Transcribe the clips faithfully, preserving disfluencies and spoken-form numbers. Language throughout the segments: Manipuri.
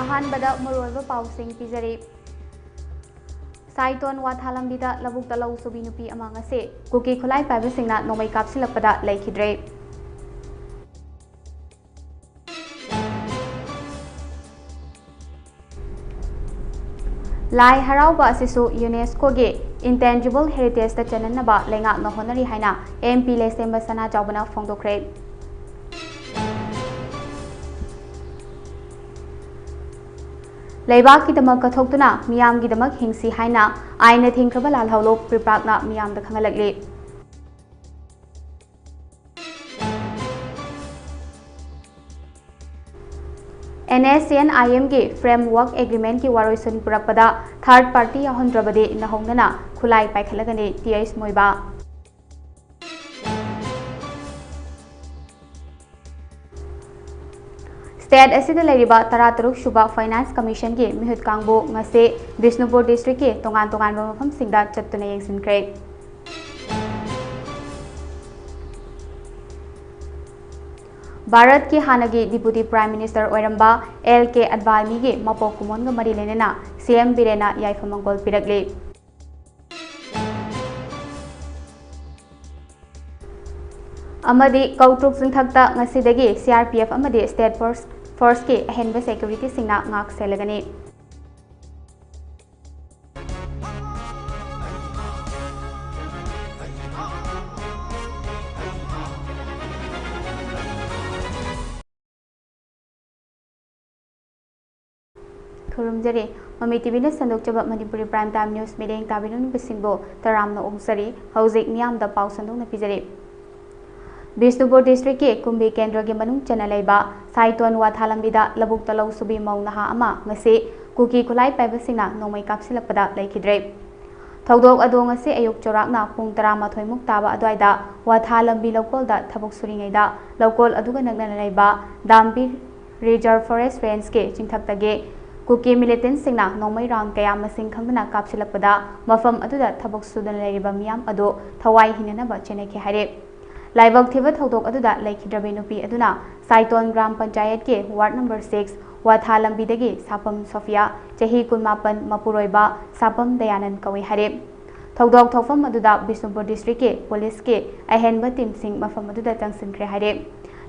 ꯑꯍꯥꯟꯕꯗ ꯃꯔꯨꯑꯣꯏꯕ ꯄꯥꯎꯁꯤꯡ ꯄꯤꯖꯔꯤ꯫ ꯁꯥꯏꯇꯣꯟ ꯋꯥꯊꯥ ꯂꯝꯕꯤꯗ ꯂꯧꯕꯨꯛꯇ ꯂꯧ ꯁꯨꯕꯤ ꯅꯨꯄꯤ ꯑꯃ ꯉꯁꯤ ꯀꯨꯀꯤ ꯈꯨꯠꯂꯥꯏ ꯄꯥꯏꯕꯁꯤꯡꯅ ꯅꯣꯡꯃꯩ ꯀꯥꯞꯁꯤꯜꯂꯛꯄꯗ ꯂꯩꯈꯤꯗ꯭ꯔꯦ꯫ ꯂꯥꯏ ꯍꯔꯥꯎꯕ ꯑꯁꯤꯁꯨ ꯌꯨꯅꯦꯁꯀꯣꯒꯤ ꯏꯟꯇꯦꯟꯖꯤꯕꯜ ꯍꯦꯔꯤꯇꯦꯖꯇ ꯆꯟꯅꯅꯕ ꯂꯩꯉꯥꯛꯅ ꯍꯣꯠꯅꯔꯤ ꯍꯥꯏꯅ ꯑꯦꯝ ꯄꯤ ꯂꯩꯁꯦꯝꯕ ꯁꯅꯥ ꯆꯥꯎꯕꯅ ꯐꯣꯡꯗꯣꯛꯈ꯭ꯔꯦ꯫ ꯂꯩꯕꯥꯛꯀꯤꯗꯃꯛ ꯀꯠꯊꯣꯛꯇꯨꯅ ꯃꯤꯌꯥꯝꯒꯤꯗꯃꯛ ꯍꯤꯡꯁꯤ ꯍꯥꯏꯅ ꯑꯥꯏꯟꯅ ꯊꯤꯡꯈ꯭ꯔꯕ ꯂꯥꯜꯍꯧꯂꯨꯞ ꯄ꯭ꯔꯤꯄꯥꯛꯅ ꯃꯤꯌꯥꯝꯗ ꯈꯪꯍꯜꯂꯛꯂꯤ꯫ ꯑꯦꯟ ꯑꯦꯁ ꯁꯤ ꯑꯦꯟ ꯑꯥꯏ ꯑꯦꯝꯒꯤ ꯐ꯭ꯔꯦꯝꯋꯥꯔꯛ ꯑꯦꯒ꯭ꯔꯤꯃꯦꯟꯠꯀꯤ ꯋꯥꯔꯣꯏꯁꯤꯟ ꯄꯨꯔꯛꯄꯗ ꯊꯥꯔꯗ ꯄꯥꯔꯇꯤ ꯌꯥꯎꯍꯟꯗ꯭ꯔꯕꯗꯤ ꯅꯧꯍꯧꯅꯅ ꯈꯨꯠꯂꯥꯏ ꯄꯥꯏꯈꯠꯂꯒꯅꯤ ꯇꯤ ꯑꯩꯆ ꯃꯣꯏꯕꯥ꯫ ꯁ꯭ꯇꯦꯠ ꯑꯁꯤꯗ ꯂꯩꯔꯤꯕ ꯇꯔꯥꯇꯔꯨꯛ ꯁꯨꯕ ꯐꯥꯏꯅꯥꯟꯁ ꯀꯃꯤꯁꯟꯒꯤ ꯃꯤꯍꯨꯠ ꯀꯥꯡꯕꯨ ꯉꯁꯤ ꯕꯤꯁꯅꯨꯄꯨꯔ ꯗꯤꯁꯇ꯭ꯔꯤꯛꯀꯤ ꯇꯣꯉꯥꯟ ꯇꯣꯉꯥꯟꯕ ꯃꯐꯝꯁꯤꯡꯗ ꯆꯠꯇꯨꯅ ꯌꯦꯡꯁꯤꯟꯈ꯭ꯔꯦ꯫ ꯚꯥꯔꯠꯀꯤ ꯍꯥꯟꯅꯒꯤ ꯗꯤꯄꯨꯇꯤ ꯄ꯭ꯔꯥꯏꯝ ꯃꯤꯅꯤꯁꯇꯔ ꯑꯣꯏꯔꯝꯕ ꯑꯦꯜ ꯀꯦ ꯑꯗꯚꯥꯅꯤꯒꯤ ꯃꯄꯣꯛ ꯀꯨꯝꯑꯣꯟꯒ ꯃꯔꯤ ꯂꯩꯅꯅ ꯁꯤ ꯑꯦꯝ ꯕꯤꯔꯦꯟꯅ ꯌꯥꯏꯐ ꯃꯪꯒꯣꯜ ꯄꯤꯔꯛꯂꯤ꯫ ꯑꯃꯗꯤ ꯀꯧꯇ꯭ꯔꯨꯛ ꯆꯤꯡꯊꯛꯇ ꯉꯁꯤꯗꯒꯤ ꯁꯤ ꯑꯥꯔ ꯄꯤ ꯑꯦꯐ ꯑꯃꯗꯤ ꯁ꯭ꯇꯦꯠ ꯐꯣꯔꯁ, ꯐꯣꯔꯁꯀꯤ ꯑꯍꯦꯟꯕ ꯁꯦꯀ꯭ꯌꯨꯔꯤꯇꯤꯁꯤꯡꯅ ꯉꯥꯛ ꯁꯦꯜꯂꯒꯅꯤ꯫ ꯈꯨꯔꯨꯝꯖꯔꯤ꯫ ꯃꯃꯤ ꯇꯤ ꯚꯤꯅ ꯁꯟꯗꯣꯛꯆꯕ ꯃꯅꯤꯄꯨꯔꯤ Prime Time News ꯃꯤꯠꯌꯦꯡ ꯇꯥꯕꯤꯔꯤꯕꯁꯤꯡꯕꯨ ꯇꯔꯥꯝꯅ ꯑꯣꯛꯆꯔꯤ꯫ ꯍꯧꯖꯤꯛ ꯃꯤꯌꯥꯝꯗ ꯄꯥꯎ ꯁꯟꯗꯣꯛꯅ ꯄꯤꯖꯔꯤ꯫ ꯕꯤꯁꯅꯨꯄꯨꯔ ꯗꯤꯁꯇ꯭ꯔꯤꯛꯀꯤ ꯀꯨꯝꯕꯤ ꯀꯦꯟꯗ꯭ꯔꯒꯤ ꯃꯅꯨꯡ ꯆꯟꯅ ꯂꯩꯕ ꯁꯥꯏꯇꯣꯟ ꯋꯥꯊꯥ ꯂꯝꯕꯤꯗ ꯂꯧꯕꯨꯛꯇ ꯂꯧ ꯁꯨꯕꯤ ꯃꯧ ꯅꯍꯥ ꯑꯃ ꯉꯁꯤ ꯀꯨꯀꯤ ꯈꯨꯠꯂꯥꯏ ꯄꯥꯏꯕꯁꯤꯡꯅ ꯅꯣꯡꯃꯩ ꯀꯥꯞꯁꯤꯜꯂꯛꯄꯗ ꯂꯩꯈꯤꯗ꯭ꯔꯦ꯫ ꯊꯧꯗꯣꯛ ꯑꯗꯨ ꯉꯁꯤ ꯑꯌꯨꯛ ꯆꯥꯎꯔꯥꯛꯅ ꯄꯨꯡ ꯇꯔꯥꯃꯥꯊꯣꯏ ꯃꯨꯛ ꯇꯥꯕ ꯑꯗꯨꯋꯥꯏꯗ ꯋꯥꯊꯥ ꯂꯝꯕꯤ ꯂꯧꯀꯣꯜꯗ ꯊꯕꯛ ꯁꯨꯔꯤꯉꯩꯗ ꯂꯧꯀꯣꯜ ꯑꯗꯨꯒ ꯅꯛꯅꯅ ꯂꯩꯕ ꯗꯥꯝꯕꯤ Reserve Forest Range ꯀꯤ ꯆꯤꯡꯊꯛꯇꯒꯤ ꯀꯨꯀꯤ militant ꯁꯤꯡꯅ ꯅꯣꯡꯃꯩ round ꯀꯌꯥ ꯃꯁꯤꯡ ꯈꯪꯗꯅ ꯀꯥꯞꯁꯤꯜꯂꯛꯄꯗ ꯃꯐꯝ ꯑꯗꯨꯗ ꯊꯕꯛ ꯁꯨꯗꯨꯅ ꯂꯩꯔꯤꯕ ꯃꯤꯌꯥꯝ ꯑꯗꯨ ꯊꯋꯥꯏ ꯍꯤꯡꯅꯅꯕ ꯆꯦꯟꯅꯈꯤ ꯍꯥꯏꯔꯤ꯫ ꯂꯥꯏꯕꯛ ꯊꯤꯕ ꯊꯧꯗꯣꯛ ꯑꯗꯨꯗ ꯂꯩꯈꯤꯗ꯭ꯔꯕꯤ ꯅꯨꯄꯤ ꯑꯗꯨꯅ ꯁꯥꯏꯇꯣꯟ ꯒ꯭ꯔꯥꯝ ꯄꯟꯆꯥꯌꯠꯀꯤ ward number six ꯋꯥꯊꯥ ꯂꯝꯕꯤꯗꯒꯤ ꯁꯥꯄꯝ ꯁꯣꯐꯤꯌꯥ, ꯆꯍꯤ ꯀꯨꯟꯃꯥꯄꯟ, ꯃꯄꯨꯔꯣꯏꯕ ꯁꯥꯄꯝ ꯗꯌꯥꯅꯟ ꯀꯧꯏ ꯍꯥꯏꯔꯦ꯫ ꯊꯧꯗꯣꯛ ꯊꯣꯛꯐꯝ ꯑꯗꯨꯗ ꯕꯤꯁꯅꯨꯄꯨꯔ ꯗꯤꯁꯇ꯭ꯔꯤꯛꯀꯤ ꯄꯨꯂꯤꯁꯀꯤ ꯑꯍꯦꯟꯕ ꯇꯤꯝꯁꯤꯡ ꯃꯐꯝ ꯑꯗꯨꯗ ꯆꯪꯁꯤꯟꯈ꯭ꯔꯦ ꯍꯥꯏꯔꯦ꯫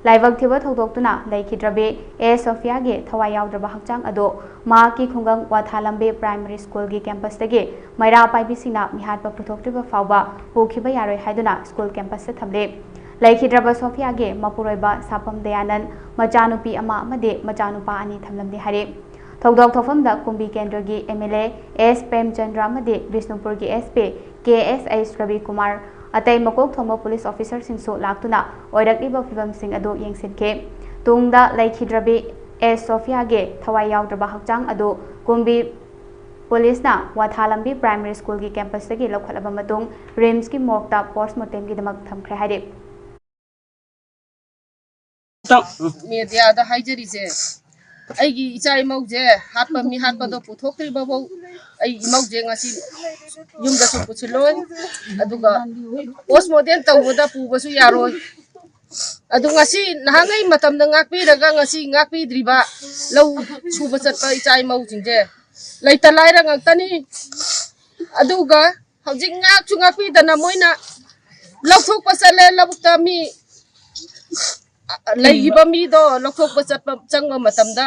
ꯂꯥꯏꯕꯛ ꯊꯤꯕ ꯊꯧꯗꯣꯛꯇꯨꯅ ꯂꯩꯈꯤꯗ꯭ꯔꯕꯤ ꯑꯦ ꯁꯣꯐꯤꯌꯥꯒꯤ ꯊꯋꯥꯏ ꯌꯥꯎꯗ꯭ꯔꯕ ꯍꯛꯆꯥꯡ ꯑꯗꯨ ꯃꯍꯥꯛꯀꯤ ꯈꯨꯡꯒꯪ ꯋꯥꯊꯥꯂꯝꯕꯤ ꯄ꯭ꯔꯥꯏꯃꯔꯤ ꯁ꯭ꯀꯨꯜꯒꯤ ꯀꯦꯝꯄꯁꯇꯒꯤ ꯃꯩꯔꯥ ꯄꯥꯏꯕꯤꯁꯤꯡꯅ ꯃꯤꯍꯥꯠꯄ ꯄꯨꯊꯣꯛꯇ꯭ꯔꯤꯕ ꯐꯥꯎꯕ ꯄꯨꯈꯤꯕ ꯌꯥꯔꯣꯏ ꯍꯥꯏꯗꯨꯅ ꯁ꯭ꯀꯨꯜ ꯀꯦꯝꯄꯁꯇ ꯊꯝꯂꯤ꯫ ꯂꯩꯈꯤꯗ꯭ꯔꯕ ꯁꯣꯐꯤꯌꯥꯒꯤ ꯃꯄꯨꯔꯣꯏꯕ ꯁꯥꯄꯝ ꯗꯌꯥꯅꯟ ꯃꯆꯥꯅꯨꯄꯤ ꯑꯃ ꯑꯃꯗꯤ ꯃꯆꯥꯅꯨꯄꯥ ꯑꯅꯤ ꯊꯝꯂꯝꯂꯦ ꯍꯥꯏꯔꯤ꯫ ꯊꯧꯗꯣꯛ ꯊꯣꯛꯐꯝꯗ ꯀꯨꯝꯕꯤ ꯀꯦꯟꯗ꯭ꯔꯒꯤ M L A S Premchandra ꯑꯃꯗꯤ ꯕꯤꯁꯅꯨꯄꯨꯔꯒꯤ S P K S H ꯔꯕꯤꯀꯨꯃꯥꯔ, ꯑꯇꯩ ꯃꯀꯣꯛ ꯊꯣꯡꯕ ꯄꯨꯂꯤꯁ ꯑꯣꯐꯤꯁꯔꯁꯤꯡꯁꯨ ꯂꯥꯛꯇꯨꯅ ꯑꯣꯏꯔꯛꯂꯤꯕ ꯐꯤꯕꯝꯁꯤꯡ ꯑꯗꯨ ꯌꯦꯡꯁꯤꯟꯈꯤ꯫ ꯇꯨꯡꯗ ꯂꯩꯈꯤꯗ꯭ꯔꯕꯤ ꯑꯦꯁ ꯁꯣꯐꯤꯌꯥꯒꯤ ꯊꯋꯥꯏ ꯌꯥꯎꯗ꯭ꯔꯕ ꯍꯛꯆꯥꯡ ꯑꯗꯨ ꯀꯨꯝꯕꯤ ꯄꯨꯂꯤꯁꯅ ꯋꯥꯊꯥꯂꯝꯕꯤ ꯄ꯭ꯔꯥꯏꯃꯔꯤ ꯁ꯭ꯀꯨꯜꯒꯤ ꯀꯦꯝꯄꯁꯇꯒꯤ ꯂꯧꯈꯠꯂꯕ ꯃꯇꯨꯡ ꯔꯤꯝꯁꯀꯤ ꯃꯣꯔꯒꯇ ꯄꯣꯁꯃꯣꯔꯇꯦꯝꯒꯤꯗꯃꯛ ꯊꯝꯈ꯭ꯔꯦ ꯍꯥꯏꯔꯤ꯫ ꯃꯦꯗꯤꯌꯥꯗ ꯍꯥꯏꯖꯔꯤꯁꯦ, ꯑꯩꯒꯤ ꯏꯆꯥ ꯏꯃꯧꯁꯦ ꯍꯥꯠꯄ, ꯃꯤ ꯍꯥꯠꯄꯗꯣ ꯄꯨꯊꯣꯛꯇ꯭ꯔꯤꯕꯐꯥꯎ ꯑꯩ ꯏꯃꯧꯁꯦ ꯉꯁꯤ ꯌꯨꯝꯗꯁꯨ ꯄꯨꯁꯤꯜꯂꯣꯏ, ꯑꯗꯨꯒ ꯄꯣꯁꯃꯣꯔꯇꯦꯝ ꯇꯧꯕꯗ ꯄꯨꯕꯁꯨ ꯌꯥꯔꯣꯏ꯫ ꯑꯗꯨ ꯉꯁꯤ ꯅꯍꯥꯟꯉꯩ ꯃꯇꯝꯗ ꯉꯥꯛꯄꯤꯔꯒ ꯉꯁꯤ ꯉꯥꯛꯄꯤꯗ꯭ꯔꯤꯕ ꯂꯧ ꯁꯨꯕ ꯆꯠꯄ ꯏꯆꯥ ꯏꯃꯧꯁꯤꯡꯁꯦ ꯂꯩꯇ ꯂꯥꯏꯔ ꯉꯥꯛꯇꯅꯤ꯫ ꯑꯗꯨꯒ ꯍꯧꯖꯤꯛ ꯉꯥꯛꯁꯨ ꯉꯥꯛꯄꯤꯗꯅ ꯃꯣꯏꯅ ꯂꯧꯊꯣꯛꯄ ꯆꯠꯂꯦ ꯂꯧꯕꯨꯛꯇ꯫ ꯃꯤ ꯂꯩꯈꯤꯕ ꯃꯤꯗꯣ ꯂꯧꯊꯣꯛꯄ ꯆꯠꯄ ꯆꯪꯕ ꯃꯇꯝꯗ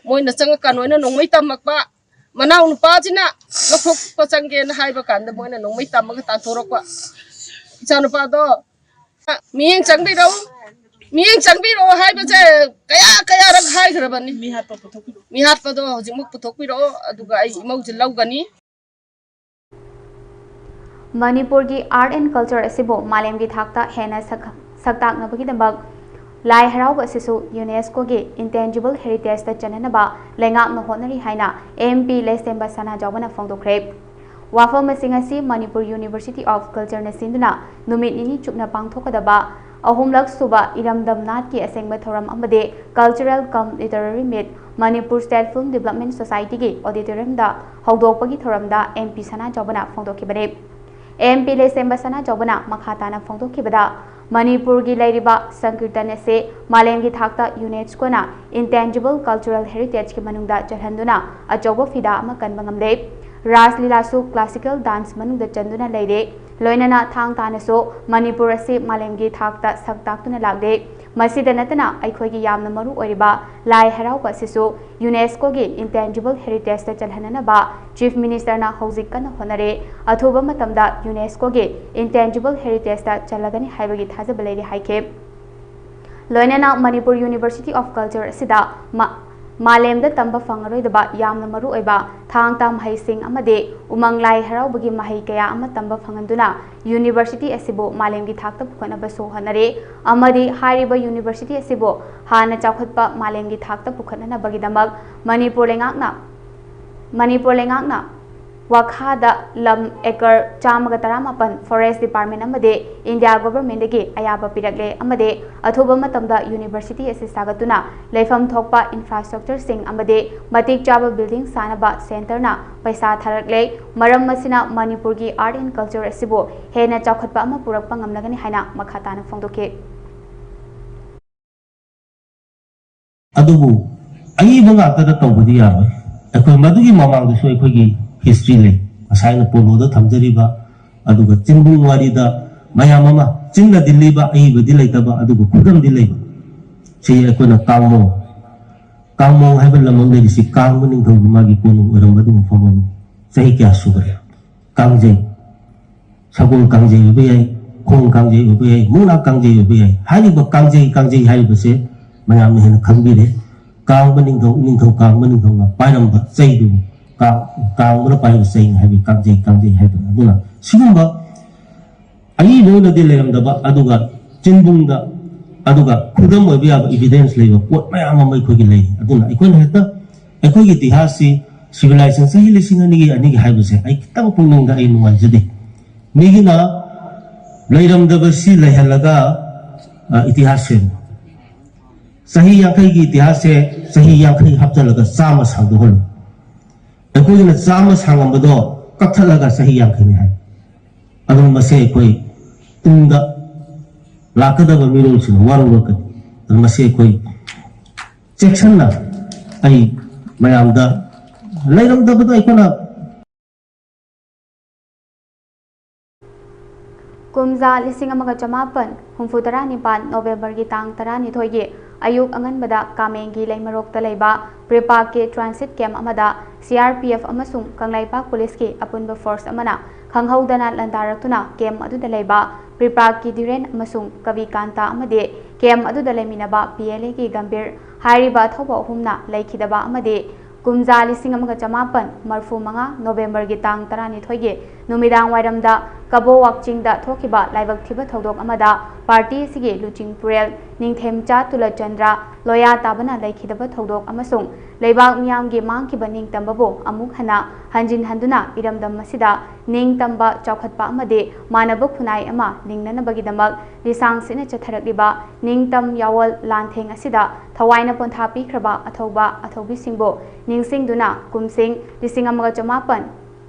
ꯃꯣꯏꯅ ꯆꯪꯉꯀꯥꯟꯗ ꯃꯣꯏꯅ ꯅꯣꯡꯃꯩ ꯇꯝꯃꯛꯄ꯫ ꯃꯅꯥꯎ ꯅꯨꯄꯥꯁꯤꯅ ꯂꯧꯊꯣꯛꯄ ꯆꯪꯒꯦꯅ ꯍꯥꯏꯕ ꯀꯥꯟꯗ ꯃꯣꯏꯅ ꯅꯣꯡꯃꯩ ꯇꯝꯃꯒ ꯇꯥꯟꯊꯣꯔꯛꯄ꯫ ꯏꯆꯥꯅꯨꯄꯥꯗꯣ ꯃꯤꯠꯌꯦꯡ ꯆꯪꯕꯤꯔꯛꯎ, ꯃꯤꯠꯌꯦꯡ ꯆꯪꯕꯤꯔꯛꯑꯣ ꯍꯥꯏꯕꯁꯦ ꯀꯌꯥ ꯀꯌꯥꯔꯛ ꯍꯥꯏꯈ꯭ꯔꯕꯅꯤ꯫ ꯃꯤ ꯍꯥꯠꯄꯗꯣ ꯍꯧꯖꯤꯛꯃꯛ ꯄꯨꯊꯣꯛꯄꯤꯔꯛꯑꯣ, ꯑꯗꯨꯒ ꯑꯩ ꯏꯃꯧꯁꯦ ꯂꯧꯒꯅꯤ꯫ ꯃꯅꯤꯄꯨꯔꯒꯤ ꯑꯥꯔꯠ ꯑꯦꯟ ꯀꯜꯆꯔ ꯑꯁꯤꯕꯨ ꯃꯥꯂꯦꯝꯒꯤ ꯊꯥꯛꯇ ꯍꯦꯟꯅ ꯁꯛ-, ꯁꯛꯇꯥꯛꯅꯕꯒꯤꯗꯃꯛ ꯂꯥꯏ ꯍꯔꯥꯎꯕ ꯑꯁꯤꯁꯨ ꯌꯨꯅꯦꯁꯀꯣꯒꯤ ꯏꯟꯇꯦꯟꯖꯤꯕꯜ ꯍꯦꯔꯤꯇꯦꯖꯇ ꯆꯟꯅꯅꯕ ꯂꯩꯉꯥꯛꯅ ꯍꯣꯠꯅꯔꯤ ꯍꯥꯏꯅ ꯑꯦꯝ ꯄꯤ ꯂꯩꯁꯦꯝꯕ ꯁꯅꯥꯖꯥꯎꯕꯅ ꯐꯣꯡꯗꯣꯛꯈ꯭ꯔꯦ꯫ ꯋꯥꯐꯝ ꯑꯁꯤꯡ ꯑꯁꯤ ꯃꯅꯤꯄꯨꯔ ꯌꯨꯅꯤꯚꯔꯁꯤꯇꯤ ꯑꯣꯐ ꯀꯜꯆꯔꯅ ꯁꯤꯟꯗꯨꯅ ꯅꯨꯃꯤꯠ ꯅꯤꯅꯤ ꯆꯨꯞꯅ ꯄꯥꯡꯊꯣꯛꯀꯗꯕ ꯑꯍꯨꯝꯂꯛ ꯁꯨꯕ ꯏꯔꯝꯗꯝ ꯅꯥꯠꯀꯤ ꯑꯁꯦꯡꯕ ꯊꯧꯔꯝ ꯑꯃꯗꯤ ꯀꯜꯆꯔꯦꯜ ꯀꯝ ꯂꯤꯇꯔꯦꯔꯤ ꯃꯤꯠ ꯃꯅꯤꯄꯨꯔ ꯁ꯭ꯇꯦꯠ ꯐꯤꯜꯝ ꯗꯤꯕ꯭ꯂꯞꯃꯦꯟ ꯁꯣꯁꯥꯏꯇꯤꯒꯤ ꯑꯣꯗꯤꯇꯣꯔꯤꯌꯝꯗ ꯍꯧꯗꯣꯛꯄꯒꯤ ꯊꯧꯔꯝꯗ ꯑꯦꯝ ꯄꯤ ꯁꯅꯥꯖꯥꯎꯕꯅ ꯐꯣꯡꯗꯣꯛꯈꯤꯕꯅꯤ꯫ ꯑꯦꯝ ꯄꯤ ꯂꯩꯁꯦꯝꯕ ꯁꯅꯥꯖꯥꯎꯕꯅ ꯃꯈꯥ ꯇꯥꯅ ꯐꯣꯡꯗꯣꯛꯈꯤꯕꯗ, ꯃꯅꯤꯄꯨꯔꯒꯤ ꯂꯩꯔꯤꯕ ꯁꯪꯀꯤꯔꯇꯟ ꯑꯁꯤ ꯃꯥꯂꯦꯝꯒꯤ ꯊꯥꯛꯇ ꯌꯨꯅꯦꯁꯀꯣꯅ Intangible Cultural Heritageꯀꯤ ꯃꯅꯨꯡꯗ ꯆꯜꯍꯟꯗꯨꯅ ꯑꯆꯧꯕ ꯐꯤꯗꯥ ꯑꯃ ꯀꯟꯕ ꯉꯝꯂꯦ꯫ ꯔꯥꯁ ꯂꯤꯂꯥꯁꯨ classical dance ꯃꯅꯨꯡꯗ ꯆꯟꯗꯨꯅ ꯂꯩꯔꯦ꯫ ꯂꯣꯏꯅꯅ ꯊꯥꯡ ꯇꯥꯅꯁꯨ ꯃꯅꯤꯄꯨꯔ ꯑꯁꯤ ꯃꯥꯂꯦꯝꯒꯤ ꯊꯥꯛꯇ ꯁꯛ ꯇꯥꯛꯇꯨꯅ ꯂꯥꯛꯂꯦ꯫ ꯃꯁꯤꯗ ꯅꯠꯇꯅ ꯑꯩꯈꯣꯏꯒꯤ ꯌꯥꯝꯅ ꯃꯔꯨ ꯑꯣꯏꯔꯤꯕ ꯂꯥꯏ ꯍꯔꯥꯎꯕ ꯑꯁꯤꯁꯨ ꯌꯨꯅꯦꯁꯀꯣꯒꯤ Intangible Heritageꯇ ꯆꯜꯍꯟꯅꯅꯕ Chief Ministerꯅ ꯍꯧꯖꯤꯛ ꯀꯟꯅ ꯍꯣꯠꯅꯔꯦ꯫ ꯑꯊꯨꯕ ꯃꯇꯝꯗ ꯌꯨꯅꯦꯁꯀꯣꯒꯤ Intangible Heritageꯇ ꯆꯜꯂꯒꯅꯤ ꯍꯥꯏꯕꯒꯤ ꯊꯥꯖꯕ ꯂꯩꯔꯤ ꯍꯥꯏꯈꯤ꯫ ꯂꯣꯏꯅꯅ Manipur University of Culture ꯑꯁꯤꯗ ꯃꯥ-, ꯃꯥꯂꯦꯝꯗ ꯇꯝꯕ ꯐꯪꯂꯔꯣꯏꯗꯕ ꯌꯥꯝꯅ ꯃꯔꯨꯑꯣꯏꯕ ꯊꯥꯡ ꯇꯥ ꯃꯍꯩꯁꯤꯡ ꯑꯃꯗꯤ ꯎꯃꯪ ꯂꯥꯏ ꯍꯔꯥꯎꯕꯒꯤ ꯃꯍꯩ ꯀꯌꯥ ꯑꯃ ꯇꯝꯕ ꯐꯪꯍꯟꯗꯨꯅ university ꯑꯁꯤꯕꯨ ꯃꯥꯂꯦꯝꯒꯤ ꯊꯥꯛꯇ ꯄꯨꯈꯠꯅꯕꯁꯨ ꯍꯣꯠꯅꯔꯤ ꯑꯃꯗꯤ ꯍꯥꯏꯔꯤꯕ university ꯑꯁꯤꯕꯨ ꯍꯥꯟꯅ ꯆꯥꯎꯈꯠꯄ ꯃꯥꯂꯦꯝꯒꯤ ꯊꯥꯛꯇ ꯄꯨꯈꯠꯅꯅꯕꯒꯤꯗꯃꯛ ꯃꯅꯤꯄꯨꯔ ꯂꯩꯉꯥꯛꯅ, ꯃꯅꯤꯄꯨꯔ ꯂꯩꯉꯥꯛꯅ ꯋꯥꯈꯥꯗ ꯂꯝ acre ꯆꯥꯝꯃꯒ ꯇꯔꯥꯃꯥꯄꯟ Forest Department ꯑꯃꯗꯤ India Governmentꯗꯒꯤ ꯑꯌꯥꯕ ꯄꯤꯔꯛꯂꯦ ꯑꯃꯗꯤ ꯑꯊꯨꯕ ꯃꯇꯝꯗ university ꯑꯁꯤ ꯁꯥꯒꯠꯇꯨꯅ ꯂꯩꯐꯝ ꯊꯣꯛꯄ infrastructureꯁꯤꯡ ꯑꯃꯗꯤ ꯃꯇꯤꯛ ꯆꯥꯕ building ꯁꯥꯅꯕ centreꯅ ꯄꯩꯁꯥ ꯊꯥꯔꯛꯂꯦ꯫ ꯃꯔꯝ ꯑꯁꯤꯅ ꯃꯅꯤꯄꯨꯔꯒꯤ art and culture ꯑꯁꯤꯕꯨ ꯍꯦꯟꯅ ꯆꯥꯎꯈꯠꯄ ꯑꯃ ꯄꯨꯔꯛꯄ ꯉꯝꯂꯒꯅꯤ ꯍꯥꯏꯅ ꯃꯈꯥ ꯇꯥꯅ ꯐꯣꯡꯗꯣꯛꯈꯤ꯫ ꯑꯗꯨꯕꯨ ꯑꯏꯕ ꯉꯥꯛꯇꯗ ꯇꯧꯕꯗꯤ ꯌꯥꯔꯣꯏ꯫ ꯑꯩꯈꯣꯏ ꯃꯗꯨꯒꯤ ꯃꯃꯥꯡꯗꯁꯨ ꯑꯩꯈꯣꯏꯒꯤ history ꯂꯩ꯫ ꯉꯁꯥꯏꯅ ꯄꯣꯂꯣꯗ ꯊꯝꯖꯔꯤꯕ, ꯑꯗꯨꯒ ꯆꯤꯟꯕꯨꯡ ꯋꯥꯔꯤꯗ ꯃꯌꯥꯝ ꯑꯃ, ꯆꯤꯟꯅꯗꯤ ꯂꯤꯕ, ꯑꯏꯕꯗꯤ ꯂꯩꯇꯕ, ꯑꯗꯨꯕꯨ ꯈꯨꯗꯝꯗꯤ ꯂꯩꯕ꯫ ꯁꯤ ꯑꯩꯈꯣꯏꯅ ꯀꯥꯡꯃꯣ, ꯀꯥꯡꯃꯣ ꯍꯥꯏꯕ ꯂꯝ ꯑꯃ ꯂꯩꯔꯤꯁꯤ ꯀꯥꯡꯕ ꯅꯤꯡꯊꯧꯒꯤ ꯃꯥꯒꯤ ꯀꯣꯅꯨꯡ ꯑꯣꯏꯔꯝꯕ ꯑꯗꯨ ꯃꯐꯝ ꯑꯃ꯫ ꯆꯍꯤ ꯀꯌꯥ ꯁꯨꯈ꯭ꯔꯦ? ꯀꯥꯡꯖꯩ꯫ ꯁꯒꯣꯜ ꯀꯥꯡꯖꯩ ꯑꯣꯏꯕ ꯌꯥꯏ, ꯈꯣꯡ ꯀꯥꯡꯖꯩ ꯑꯣꯏꯕ ꯌꯥꯏ, ꯃꯨꯛꯅꯥ ꯀꯥꯡꯖꯩ ꯑꯣꯏꯕ ꯌꯥꯏ꯫ ꯍꯥꯏꯔꯤꯕ ꯀꯥꯡꯖꯩ, ꯀꯥꯡꯖꯩ ꯍꯥꯏꯔꯤꯕꯁꯦ ꯃꯌꯥꯝꯅ ꯍꯦꯟꯅ ꯈꯪꯕꯤꯔꯦ꯫ ꯀꯥꯡꯕ ꯅꯤꯡꯊꯧ, ꯅꯤꯡꯊꯧ ꯀꯥꯡꯕ ꯅꯤꯡꯊꯧꯅ ꯄꯥꯏꯔꯝꯕ ꯆꯩꯗꯨꯕꯨ ꯀꯥꯡ-, ꯀꯥꯡꯕꯅ ꯄꯥꯏꯕ ꯆꯩꯅꯤ ꯍꯥꯏꯕꯒꯤ ꯀꯥꯡꯖꯩ, ꯀꯥꯡꯖꯩ ꯍꯥꯏꯗꯅ꯫ ꯑꯗꯨꯅ ꯁꯤꯒꯨꯝꯕ ꯑꯏꯕ ꯑꯣꯏꯅꯗꯤ ꯂꯩꯔꯝꯗꯕ, ꯑꯗꯨꯒ ꯆꯤꯟꯕꯨꯡꯗ, ꯑꯗꯨꯒ ꯈꯨꯗꯝ ꯑꯣꯏꯕ ꯌꯥꯕ evidence ꯂꯩꯕ ꯄꯣꯠ ꯃꯌꯥꯝ ꯑꯃ ꯑꯩꯈꯣꯏꯒꯤ ꯂꯩ꯫ ꯑꯗꯨꯅ ꯑꯩꯈꯣꯏꯅ ꯍꯦꯛꯇ ꯑꯩꯈꯣꯏꯒꯤ ꯏꯇꯤꯍꯥꯁꯁꯤ civilization ꯆꯍꯤ ꯂꯤꯁꯤꯡ ꯑꯅꯤꯒꯤ, ꯑꯅꯤꯒꯤ ꯍꯥꯏꯕꯁꯦ ꯑꯩ ꯈꯤꯇꯪ ꯄꯨꯛꯅꯤꯡꯗ ꯑꯩ ꯅꯨꯡꯉꯥꯏꯖꯗꯦ꯫ ꯃꯤꯒꯤꯅ ꯂꯩꯔꯝꯗꯕꯁꯤ ꯂꯩꯍꯜꯂꯒ, ꯑ, ꯏꯇꯤꯍꯥꯁ ꯁꯦꯝꯃꯤ꯫ ꯆꯍꯤ ꯌꯥꯡꯈꯩꯒꯤ ꯏꯇꯤꯍꯥꯁꯁꯦ ꯆꯍꯤ ꯌꯥꯡꯈꯩ ꯍꯥꯞꯆꯤꯜꯂꯒ ꯆꯥꯝꯃ ꯁꯥꯡꯗꯣꯛꯍꯜꯂꯨ꯫ ꯑꯩꯈꯣꯏꯒꯤꯅ ꯆꯥꯝꯃ ꯁꯥꯡꯉꯝꯕꯗꯣ ꯀꯛꯊꯠꯂꯒ ꯆꯍꯤ ꯌꯥꯡꯈꯩꯅꯤ ꯍꯥꯏ꯫ ꯑꯗꯨꯅ ꯃꯁꯦ ꯑꯩꯈꯣꯏ ꯇꯨꯡꯗ ꯂꯥꯛꯀꯗꯕ ꯃꯤꯔꯣꯜꯁꯤꯡꯅ ꯋꯥꯔꯧꯔꯛꯀꯅꯤ꯫ ꯑꯗꯨꯅ ꯃꯁꯤ ꯑꯩꯈꯣꯏ ꯆꯦꯛꯁꯤꯟꯅ ꯑꯩ ꯃꯌꯥꯝꯗ ꯂꯩꯔꯝꯗꯕꯗ ꯑꯩꯈꯣꯏꯅ ꯀꯨꯝꯖꯥ ꯂꯤꯁꯤꯡ ꯑꯃꯒ ꯆꯃꯥꯄꯟ ꯍꯨꯝꯐꯨ ꯇꯔꯥ ꯅꯤꯄꯥꯟ ꯅꯣꯕꯦꯝꯕꯔꯒꯤ ꯇꯥꯡ ꯇꯔꯥꯅꯤꯊꯣꯏꯒꯤ ꯑꯌꯨꯛ ꯑꯉꯟꯕꯗ ꯀꯥꯃꯦꯡꯒꯤ ꯂꯩꯃꯔꯣꯛꯇ ꯂꯩꯕ ꯄ꯭ꯔꯤꯄꯥꯛꯀꯤ ꯇ꯭ꯔꯥꯟꯁꯤꯠ ꯀꯦꯝꯞ ꯑꯃꯗ ꯁꯤ ꯑꯥꯔ ꯄꯤ ꯑꯦꯐ ꯑꯃꯁꯨꯡ ꯀꯪꯂꯩꯄꯥꯛ ꯄꯨꯂꯤꯁꯀꯤ ꯑꯄꯨꯟꯕ ꯐꯣꯔꯁ ꯑꯃꯅ ꯈꯪꯍꯧꯗꯅ ꯂꯥꯟꯗꯥꯔꯛꯇꯨꯅ ꯀꯦꯝꯞ ꯑꯗꯨꯗ ꯂꯩꯕ ꯄ꯭ꯔꯤꯄꯥꯛꯀꯤ ꯙꯤꯔꯦꯟ ꯑꯃꯁꯨꯡ ꯀꯕꯤꯀꯥꯟꯇ ꯑꯃꯗꯤ ꯀꯦꯝꯞ ꯑꯗꯨꯗ ꯂꯩꯃꯤꯟꯅꯕ ꯄꯤ ꯑꯦꯜ ꯑꯦꯒꯤ ꯒꯝꯚꯤꯔ ꯍꯥꯏꯔꯤꯕ ꯑꯊꯧꯕ ꯑꯍꯨꯝꯅ ꯂꯩꯈꯤꯗꯕ ꯑꯃꯗꯤ ꯀꯨꯝꯖꯥ ꯂꯤꯁꯤꯡ ꯑꯃꯒ ꯆꯃꯥꯄꯟ ꯃꯔꯤꯐꯨ ꯃꯉꯥ ꯅꯣꯕꯦꯝꯕꯔꯒꯤ ꯇꯥꯡ ꯇꯔꯥꯅꯤꯊꯣꯏꯒꯤ ꯅꯨꯃꯤꯗꯥꯡ ꯋꯥꯏꯔꯝꯗ ꯀꯕꯣ ꯋꯥꯛꯆꯤꯡꯗ ꯊꯣꯛꯈꯤꯕ ꯂꯥꯏꯕꯛ ꯊꯤꯕ ꯊꯧꯗꯣꯛ ꯑꯃꯗ ꯄꯥꯔꯇꯤ ꯑꯁꯤꯒꯤ ꯂꯨꯆꯤꯡ ꯄꯨꯔꯦꯜ ꯅꯤꯡꯊꯦꯝꯆꯥ ꯇꯨꯂꯆꯟꯗ꯭ꯔ ꯂꯣꯌꯥ ꯇꯥꯕꯅ ꯂꯩꯈꯤꯗꯕ ꯊꯧꯗꯣꯛ ꯑꯃꯁꯨꯡ ꯂꯩꯕꯥꯛ ꯃꯤꯌꯥꯝꯒꯤ ꯃꯥꯡꯈꯤꯕ ꯅꯤꯡꯇꯝꯕꯕꯨ ꯑꯃꯨꯛ ꯍꯟꯅ ꯍꯟꯖꯤꯟ ꯍꯟꯗꯨꯅ ꯏꯔꯝꯗꯝ ꯑꯁꯤꯗ ꯅꯤꯡꯇꯝꯕ, ꯆꯥꯎꯈꯠꯄ ꯑꯃꯗꯤ ꯃꯥꯟꯅꯕ ꯈꯨꯟꯅꯥꯏ ꯑꯃ ꯂꯤꯡꯅꯅꯕꯒꯤꯗꯃꯛ ꯂꯤꯁꯥꯡ ꯁꯤꯠꯅ ꯆꯠꯊꯔꯛꯂꯤꯕ ꯅꯤꯡꯇꯝ ꯌꯥꯋꯣꯜ ꯂꯥꯟꯊꯦꯡ ꯑꯁꯤꯗ ꯊꯋꯥꯏꯅ ꯄꯣꯟꯊꯥ ꯄꯤꯈ꯭ꯔꯕ ꯑꯊꯧꯕ ꯑꯊꯧꯕꯤꯁꯤꯡꯕꯨ ꯅꯤꯡꯁꯤꯡꯗꯨꯅ ꯀꯨꯝꯁꯤꯡ ꯂꯤꯁꯤꯡ ꯑꯃꯒ ꯆꯃꯥꯄꯟ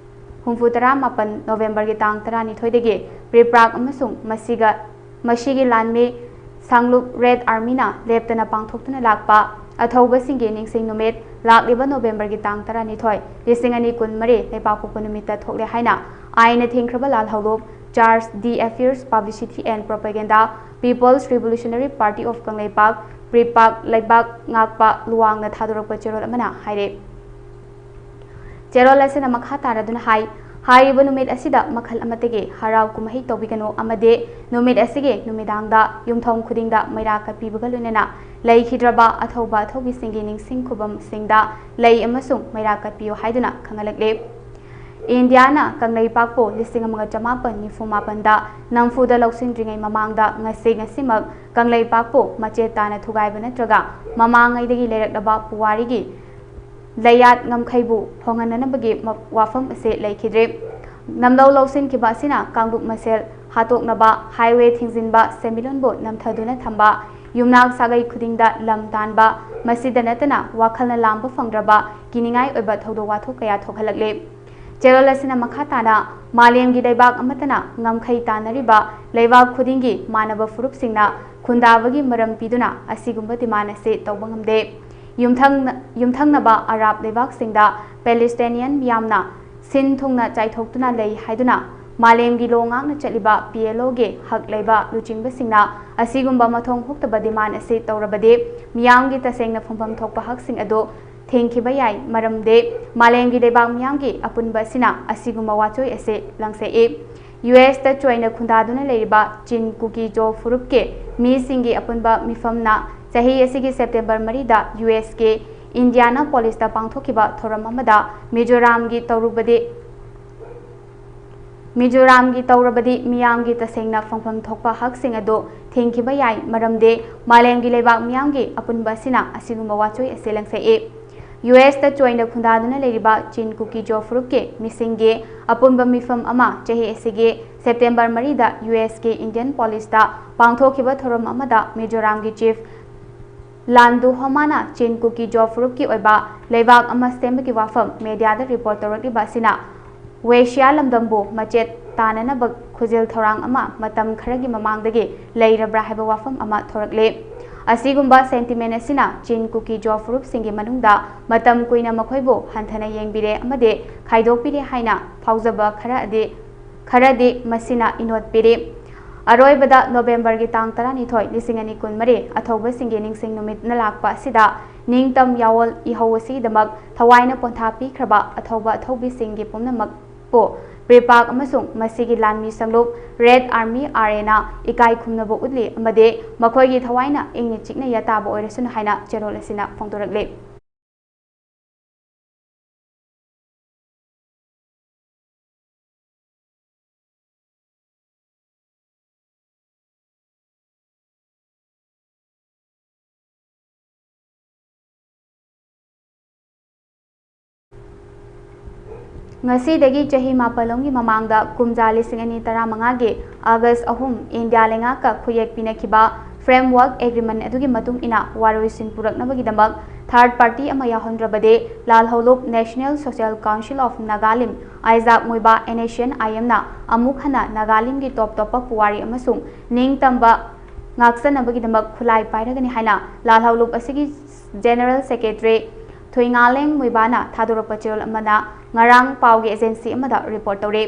ꯍꯨꯝꯐꯨ ꯇꯔꯥ ꯃꯥꯄꯟ ꯅꯣꯕꯦꯝꯕꯔꯒꯤ ꯇꯥꯡ ꯇꯔꯥꯅꯤꯊꯣꯏꯗꯒꯤ ꯄ꯭ꯔꯤꯄ꯭ꯔꯥꯛ ꯑꯃꯁꯨꯡ ꯃꯁꯤꯒ, ꯃꯁꯤꯒꯤ ꯂꯥꯟꯃꯤ ꯁꯥꯡꯂꯨꯞ ꯔꯦꯗ ꯑꯥꯔꯃꯤꯅ ꯂꯦꯞꯇꯅ ꯄꯥꯡꯊꯣꯛꯇꯨꯅ ꯂꯥꯛꯄ ꯑꯊꯧꯕꯁꯤꯡꯒꯤ ꯅꯤꯡꯁꯤꯡ ꯅꯨꯃꯤꯠ ꯂꯥꯛꯂꯤꯕ ꯅꯣꯕꯦꯝꯕꯔꯒꯤ ꯇꯥꯡ ꯇꯔꯥꯅꯤꯊꯣꯏ, ꯂꯤꯁꯤꯡ ꯑꯅꯤ ꯀꯨꯟꯃꯔꯤ ꯂꯩꯕꯥꯛꯄꯣꯛꯄ ꯅꯨꯃꯤꯠꯇ ꯊꯣꯛꯂꯦ ꯍꯥꯏꯅ ꯑꯥꯏꯟꯅ ꯊꯤꯡꯈ꯭ꯔꯕ ꯂꯥꯜꯍꯧꯂꯨꯞ charge the affairs publicity and propaganda people's revolutionary party of Kangleipak, PREPAK, ꯂꯩꯕꯥꯛ ꯉꯥꯛꯄ ꯂꯨꯋꯥꯡꯅ ꯊꯥꯗꯣꯔꯛꯄ ꯆꯦꯔꯣꯜ ꯑꯃꯅ ꯍꯥꯏꯔꯦ꯫ ꯆꯦꯔꯣꯜ ꯑꯁꯤꯅ ꯃꯈꯥ ꯇꯥꯔꯗꯨꯅ ꯍꯥꯏ, ꯍꯥꯏꯔꯤꯕ ꯅꯨꯃꯤꯠ ꯑꯁꯤꯗ ꯃꯈꯜ ꯑꯃꯠꯇꯒꯤ ꯍꯔꯥꯎ ꯀꯨꯝꯍꯩ ꯇꯧꯕꯤꯒꯅꯨ ꯑꯃꯗꯤ ꯅꯨꯃꯤꯠ ꯑꯁꯤꯒꯤ ꯅꯨꯃꯤꯗꯥꯡꯗ ꯌꯨꯝꯊꯣꯡ ꯈꯨꯗꯤꯡꯗ ꯃꯩꯔꯥ ꯀꯠꯄꯤꯕꯒ ꯂꯣꯏꯅꯅ ꯂꯩꯈꯤꯗ꯭ꯔꯕ ꯑꯊꯧꯕ ꯑꯊꯧꯕꯤꯁꯤꯡꯒꯤ ꯅꯤꯡꯁꯤꯡ ꯈꯨꯕꯝꯁꯤꯡꯗ ꯂꯩ ꯑꯃꯁꯨꯡ ꯃꯩꯔꯥ ꯀꯠꯄꯤꯌꯨ ꯍꯥꯏꯗꯨꯅ ꯈꯪꯍꯜꯂꯛꯂꯤ꯫ ꯏꯟꯗꯤꯌꯥꯅ ꯀꯪꯂꯩꯄꯥꯛꯄꯨ ꯂꯤꯁꯤꯡ ꯑꯃꯒ ꯆꯃꯥꯄꯟ ꯅꯤꯐꯨ ꯃꯥꯄꯟꯗ ꯅꯝꯐꯨꯗ ꯂꯧꯁꯤꯟꯗ꯭ꯔꯤꯉꯩ ꯃꯃꯥꯡꯗ ꯉꯁꯤ ꯉꯁꯤꯃꯛ ꯀꯪꯂꯩꯄꯥꯛꯄꯨ ꯃꯆꯦꯠ ꯇꯥꯅ ꯊꯨꯒꯥꯏꯕ ꯅꯠꯇ꯭ꯔꯒ ꯃꯃꯥꯡꯉꯩꯗꯒꯤ ꯂꯩꯔꯛꯂꯕ ꯄꯨꯋꯥꯔꯤꯒꯤ ꯂꯩꯌꯥꯠ ꯉꯝꯈꯩꯕꯨ ꯍꯣꯡꯍꯟꯅꯅꯕꯒꯤ ꯃ-, ꯋꯥꯐꯝ ꯑꯁꯤ ꯂꯩꯈꯤꯗ꯭ꯔꯤ꯫ ꯅꯝꯂꯧ ꯂꯧꯁꯤꯟꯈꯤꯕ ꯑꯁꯤꯅ ꯀꯥꯡꯂꯨꯞ ꯃꯁꯦꯜ ꯍꯥꯠꯇꯣꯛꯅꯕ, ꯍꯥꯏꯋꯦ ꯊꯤꯡꯖꯤꯟꯕ, ꯁꯦꯟꯃꯤꯠꯂꯣꯟꯕꯨ ꯅꯝꯊꯗꯨꯅ ꯊꯝꯕ, ꯌꯨꯝꯅꯥꯛ ꯁꯥꯒꯩ ꯈꯨꯗꯤꯡꯗ ꯂꯝ ꯇꯥꯟꯕ, ꯃꯁꯤꯗ ꯅꯠꯇꯅ ꯋꯥꯈꯜꯅ ꯂꯥꯝꯕ ꯐꯪꯗ꯭ꯔꯕ ꯀꯤꯅꯤꯡꯉꯥꯏ ꯑꯣꯏꯕ ꯊꯧꯗꯣꯛ ꯋꯥꯊꯣꯛ ꯀꯌꯥ ꯊꯣꯛꯍꯜꯂꯛꯂꯤ꯫ ꯆꯦꯔꯣꯜ ꯑꯁꯤꯅ ꯃꯈꯥ ꯇꯥꯅ, ꯃꯥꯂꯦꯝꯒꯤ ꯂꯩꯕꯥꯛ ꯑꯃꯠꯇꯅ ꯉꯝꯈꯩ ꯇꯥꯟꯅꯔꯤꯕ ꯂꯩꯕꯥꯛ ꯈꯨꯗꯤꯡꯒꯤ ꯃꯥꯟꯅꯕ ꯐꯨꯔꯨꯞꯁꯤꯡꯅ ꯈꯨꯟꯗꯥꯕꯒꯤ ꯃꯔꯝ ꯄꯤꯗꯨꯅ ꯑꯁꯤꯒꯨꯝꯕ demand ꯑꯁꯤ ꯇꯧꯕ ꯉꯝꯗꯦ꯫ ꯌꯨꯝꯊꯪꯅ-, ꯌꯨꯝꯊꯪꯅꯕ ꯑꯔꯥꯕ ꯂꯩꯕꯥꯛꯁꯤꯡꯗ Palestinian ꯃꯤꯌꯥꯝꯅ ꯁꯤꯟ ꯊꯨꯡꯅ ꯆꯥꯏꯊꯣꯛꯇꯨꯅ ꯂꯩ ꯍꯥꯏꯗꯨꯅ ꯃꯥꯂꯦꯝꯒꯤ ꯂꯣ ꯉꯥꯛꯅ ꯆꯠꯂꯤꯕ P L O ꯒꯤ ꯍꯛ ꯂꯩꯕ ꯂꯨꯆꯤꯡꯕꯁꯤꯡꯅ ꯑꯁꯤꯒꯨꯝꯕ ꯃꯊꯣꯡ ꯍꯨꯛꯇꯕ demand ꯑꯁꯤ ꯇꯧꯔꯕꯗꯤ ꯃꯤꯌꯥꯝꯒꯤ ꯇꯁꯦꯡꯅ ꯐꯪꯐꯝ ꯊꯣꯛꯄ ꯍꯛꯁꯤꯡ ꯑꯗꯨ ꯊꯤꯡꯈꯤꯕ ꯌꯥꯏ꯫ ꯃꯔꯝꯗꯤ ꯃꯥꯂꯦꯝꯒꯤ ꯂꯩꯕꯥꯛ ꯃꯤꯌꯥꯝꯒꯤ ꯑꯄꯨꯟꯕ ꯑꯁꯤꯅ ꯑꯁꯤꯒꯨꯝꯕ ꯋꯥꯆꯣꯏ ꯑꯁꯤ ꯂꯪꯁꯛꯏ꯫ U S ꯇ ꯆꯣꯏꯅ ꯈꯨꯟꯗꯥꯗꯨꯅ ꯂꯩꯔꯤꯕ ꯆꯤꯟ ꯀꯨꯀꯤ ꯖꯣ ꯐꯨꯔꯨꯞꯀꯤ ꯃꯤꯁꯤꯡꯒꯤ ꯑꯄꯨꯟꯕ ꯃꯤꯐꯝꯅ ꯆꯍꯤ ꯑꯁꯤꯒꯤ September ꯃꯔꯤꯗ U S ꯀꯤ Indianapolis ꯇ ꯄꯥꯡꯊꯣꯛꯈꯤꯕ ꯊꯧꯔꯝ ꯑꯃꯗ ꯃꯤꯖꯣꯔꯥꯝꯒꯤ ꯇꯧꯔꯨꯕꯗꯤ, ꯃꯤꯖꯣꯔꯥꯝꯒꯤ ꯇꯧꯔꯕꯗꯤ ꯃꯤꯌꯥꯝꯒꯤ ꯇꯁꯦꯡꯅ ꯐꯪꯐꯝ ꯊꯣꯛꯄ ꯍꯛꯁꯤꯡ ꯑꯗꯨ ꯊꯤꯡꯈꯤꯕ ꯌꯥꯏ, ꯃꯔꯝꯗꯤ ꯃꯥꯂꯦꯝꯒꯤ ꯂꯩꯕꯥꯛ ꯃꯤꯌꯥꯝꯒꯤ ꯑꯄꯨꯟꯕ ꯑꯁꯤꯅ ꯑꯁꯤꯒꯨꯝꯕ ꯋꯥꯆꯣꯏ ꯑꯁꯤ ꯂꯪꯁꯛꯏ꯫ U S ꯇ ꯆꯣꯏꯅ ꯈꯨꯟꯗꯥꯗꯨꯅ ꯂꯩꯔꯤꯕ ꯆꯤꯟ ꯀꯨꯀꯤ ꯖꯣ ꯐꯨꯔꯨꯞꯀꯤ ꯃꯤꯁꯤꯡꯒꯤ ꯑꯄꯨꯟꯕ ꯃꯤꯐꯝ ꯑꯃ ꯆꯍꯤ ꯑꯁꯤꯒꯤ September ꯃꯔꯤꯗ U S ꯀꯤ Indianapolis ꯇ ꯄꯥꯡꯊꯣꯛꯈꯤꯕ ꯊꯧꯔꯝ ꯑꯃꯗ ꯃꯤꯖꯣꯔꯥꯝꯒꯤ Chief ꯂꯥꯟꯗꯨ ꯍꯣꯃꯥꯅ ꯆꯤꯟ ꯀꯨꯀꯤ ꯖꯣ ꯐꯨꯔꯨꯞꯀꯤ ꯑꯣꯏꯕ ꯂꯩꯕꯥꯛ ꯑꯃ ꯁꯦꯝꯕꯒꯤ ꯋꯥꯐꯝ media ꯗ report ꯇꯧꯔꯛꯂꯤꯕ ꯑꯁꯤꯅ ꯋꯦꯁꯤꯌꯥ ꯂꯝꯗꯝꯕꯨ ꯃꯆꯦꯠ ꯇꯥꯅꯅꯕ ꯈꯨꯖꯤꯜ ꯊꯧꯔꯥꯡ ꯑꯃ ꯃꯇꯝ ꯈꯔꯒꯤ ꯃꯃꯥꯡꯗꯒꯤ ꯂꯩꯔꯕ꯭ꯔꯥ ꯍꯥꯏꯕ ꯋꯥꯐꯝ ꯑꯃ ꯊꯣꯔꯛꯂꯦ꯫ ꯑꯁꯤꯒꯨꯝꯕ sentiment ꯑꯁꯤꯅ ꯆꯤꯟ ꯀꯨꯀꯤ ꯖꯣ ꯐꯨꯔꯨꯞꯁꯤꯡꯒꯤ ꯃꯅꯨꯡꯗ ꯃꯇꯝ ꯀꯨꯏꯅ ꯃꯈꯣꯏꯕꯨ ꯍꯟꯊꯅ ꯌꯦꯡꯕꯤꯔꯦ ꯑꯃꯗꯤ ꯈꯥꯏꯗꯣꯛꯄꯤꯔꯦ ꯍꯥꯏꯅ ꯐꯥꯎꯖꯕ ꯈꯔꯗꯤ, ꯈꯔꯗꯤ ꯃꯁꯤꯅ ꯏꯅꯣꯠ ꯄꯤꯔꯤ꯫ ꯑꯔꯣꯏꯕꯗ, November ꯒꯤ ꯇꯥꯡ ꯇꯔꯥꯅꯤꯊꯣꯏ, ꯂꯤꯁꯤꯡ ꯑꯅꯤ ꯀꯨꯟꯃꯔꯤ, ꯑꯊꯧꯕꯁꯤꯡꯒꯤ ꯅꯤꯡꯁꯤꯡ ꯅꯨꯃꯤꯠꯅ ꯂꯥꯛꯄ ꯑꯁꯤꯗ ꯅꯤꯡꯇꯝ ꯌꯥꯑꯣꯜ ꯏꯍꯧ ꯑꯁꯤꯒꯤꯗꯃꯛ ꯊꯋꯥꯏꯅ ꯄꯣꯟꯊꯥ ꯄꯤꯈ꯭ꯔꯕ ꯑꯊꯧꯕ ꯑꯊꯧꯕꯤꯁꯤꯡꯒꯤ ꯄꯨꯝꯅꯃꯛꯄꯨ ꯄ꯭ꯔꯤꯄꯥꯛ ꯑꯃꯁꯨꯡ ꯃꯁꯤꯒꯤ ꯂꯥꯟꯃꯤ ꯁꯪꯂꯨꯞ Red Army R A ꯅ ꯏꯀꯥꯏ ꯈꯨꯝꯅꯕ ꯎꯠꯂꯤ ꯑꯃꯗꯤ ꯃꯈꯣꯏꯒꯤ ꯊꯋꯥꯏꯅ ꯏꯪꯅ ꯆꯤꯛꯅ ꯌꯥꯇꯥꯕ ꯑꯣꯏꯔꯁꯅꯨ ꯍꯥꯏꯅ ꯆꯦꯔꯣꯜ ꯑꯁꯤꯅ ꯐꯣꯡꯗꯣꯔꯛꯂꯤ꯫ ꯉꯁꯤꯗꯒꯤ ꯆꯍꯤ ꯃꯥꯄꯜꯂꯣꯝꯒꯤ ꯃꯃꯥꯡꯗ, ꯀꯨꯝꯖꯥ ꯂꯤꯁꯤꯡ ꯑꯅꯤ ꯇꯔꯥꯃꯉꯥꯒꯤ August ꯑꯍꯨꯝ, ꯏꯟꯗꯤꯌꯥ ꯂꯩꯉꯥꯛꯀ ꯈꯨꯌꯦꯛ ꯄꯤꯅꯈꯤꯕ Framework Agreement ꯑꯗꯨꯒꯤ ꯃꯇꯨꯡ ꯏꯟꯅ ꯋꯥꯔꯣꯏꯁꯤꯟ ꯄꯨꯔꯛꯅꯕꯒꯤꯗꯃꯛ third party ꯑꯃ ꯌꯥꯎꯍꯟꯗ꯭ꯔꯕꯗꯤ ꯂꯥꯜꯍꯧꯂꯨꯞ National Social Council of Nagalim, ꯑꯥꯏꯖꯥꯛ ꯃꯣꯏꯕꯥ, N S C N I M ꯅ ꯑꯃꯨꯛ ꯍꯟꯅ ꯅꯥꯒꯥꯂꯤꯝꯒꯤ ꯇꯣꯞ ꯇꯣꯞꯄ ꯄꯨꯋꯥꯔꯤ ꯑꯃꯁꯨꯡ ꯅꯤꯡꯇꯝꯕ ꯉꯥꯛꯆꯅꯕꯒꯤꯗꯃꯛ ꯈꯨꯠꯂꯥꯏ ꯄꯥꯏꯔꯒꯅꯤ ꯍꯥꯏꯅ ꯂꯥꯜꯍꯧꯂꯨꯞ ꯑꯁꯤꯒꯤ General Secretary ꯊꯣꯏꯉꯥꯂꯦꯡ ꯃꯣꯏꯕꯥꯅ ꯊꯥꯗꯣꯔꯛꯄ ꯆꯦꯔꯣꯜ ꯑꯃꯅ ꯉꯔꯥꯡ ꯄꯥꯎꯒꯤ agency ꯑꯃꯗ report ꯇꯧꯔꯤ꯫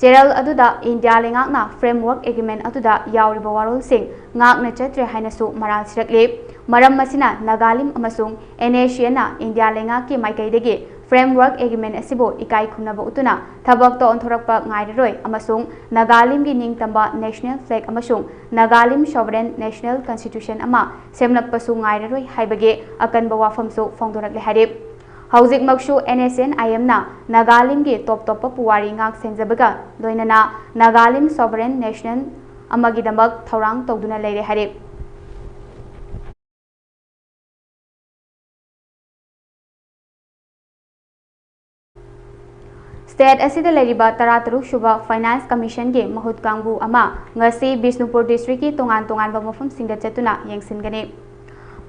ꯆꯦꯔꯣꯜ ꯑꯗꯨꯗ ꯏꯟꯗꯤꯌꯥ ꯂꯩꯉꯥꯛꯅ Framework Agreement ꯑꯗꯨꯗ ꯌꯥꯎꯔꯤꯕ ꯋꯥꯔꯣꯜꯁꯤꯡ ꯉꯥꯛꯅ ꯆꯠꯇ꯭ꯔꯦ ꯍꯥꯏꯅꯁꯨ ꯃꯔꯥꯜ ꯁꯤꯔꯛꯂꯤ꯫ ꯃꯔꯝ ꯑꯁꯤꯅ ꯅꯥꯒꯥꯂꯤꯝ ꯑꯃꯁꯨꯡ N S C N ꯅ ꯏꯟꯗꯤꯌꯥ ꯂꯩꯉꯥꯛꯀꯤ ꯃꯥꯏꯀꯩꯗꯒꯤ Framework Agreement ꯑꯁꯤꯕꯨ ꯏꯀꯥꯏ ꯈꯨꯝꯅꯕ ꯎꯠꯇꯨꯅ ꯊꯕꯛꯇ ꯑꯣꯟꯊꯣꯔꯛꯄ ꯉꯥꯏꯔꯔꯣꯏ ꯑꯃꯁꯨꯡ ꯅꯥꯒꯥꯂꯤꯝꯒꯤ ꯅꯤꯡꯇꯝꯕ national flag ꯑꯃꯁꯨꯡ ꯅꯥꯒꯥꯂꯤꯝ sovereign national constitution ꯑꯃ ꯁꯦꯝꯂꯛꯄꯁꯨ ꯉꯥꯏꯔꯔꯣꯏ ꯍꯥꯏꯕꯒꯤ ꯑꯀꯟꯕ ꯋꯥꯐꯝꯁꯨ ꯐꯣꯡꯗꯣꯔꯛꯂꯦ ꯍꯥꯏꯔꯤ꯫ ꯍꯧꯖꯤꯛꯃꯛꯁꯨ N S C N I M ꯅ ꯅꯥꯒꯥꯂꯤꯝꯒꯤ ꯇꯣꯞ ꯇꯣꯞꯄ ꯄꯨꯋꯥꯔꯤ ꯉꯥꯛ ꯁꯦꯟꯖꯕꯒ ꯂꯣꯏꯅꯅ ꯅꯥꯒꯥꯂꯤꯝ sovereign nation ꯑꯃꯒꯤꯗꯃꯛ ꯊꯧꯔꯥꯡ ꯇꯧꯗꯨꯅ ꯂꯩꯔꯦ ꯍꯥꯏꯔꯤ꯫ State ꯑꯁꯤꯗ ꯂꯩꯔꯤꯕ ꯇꯔꯥꯇꯔꯨꯛ ꯁꯨꯕ Finance Commission ꯒꯤ ꯃꯍꯨꯠ ꯀꯥꯡꯕꯨ ꯑꯃ ꯉꯁꯤ ꯕꯤꯁꯅꯨꯄꯨꯔ district ꯀꯤ ꯇꯣꯉꯥꯟ ꯇꯣꯉꯥꯟꯕ ꯃꯐꯝꯁꯤꯡꯗ ꯆꯠꯇꯨꯅ ꯌꯦꯡꯁꯤꯟꯒꯅꯤ꯫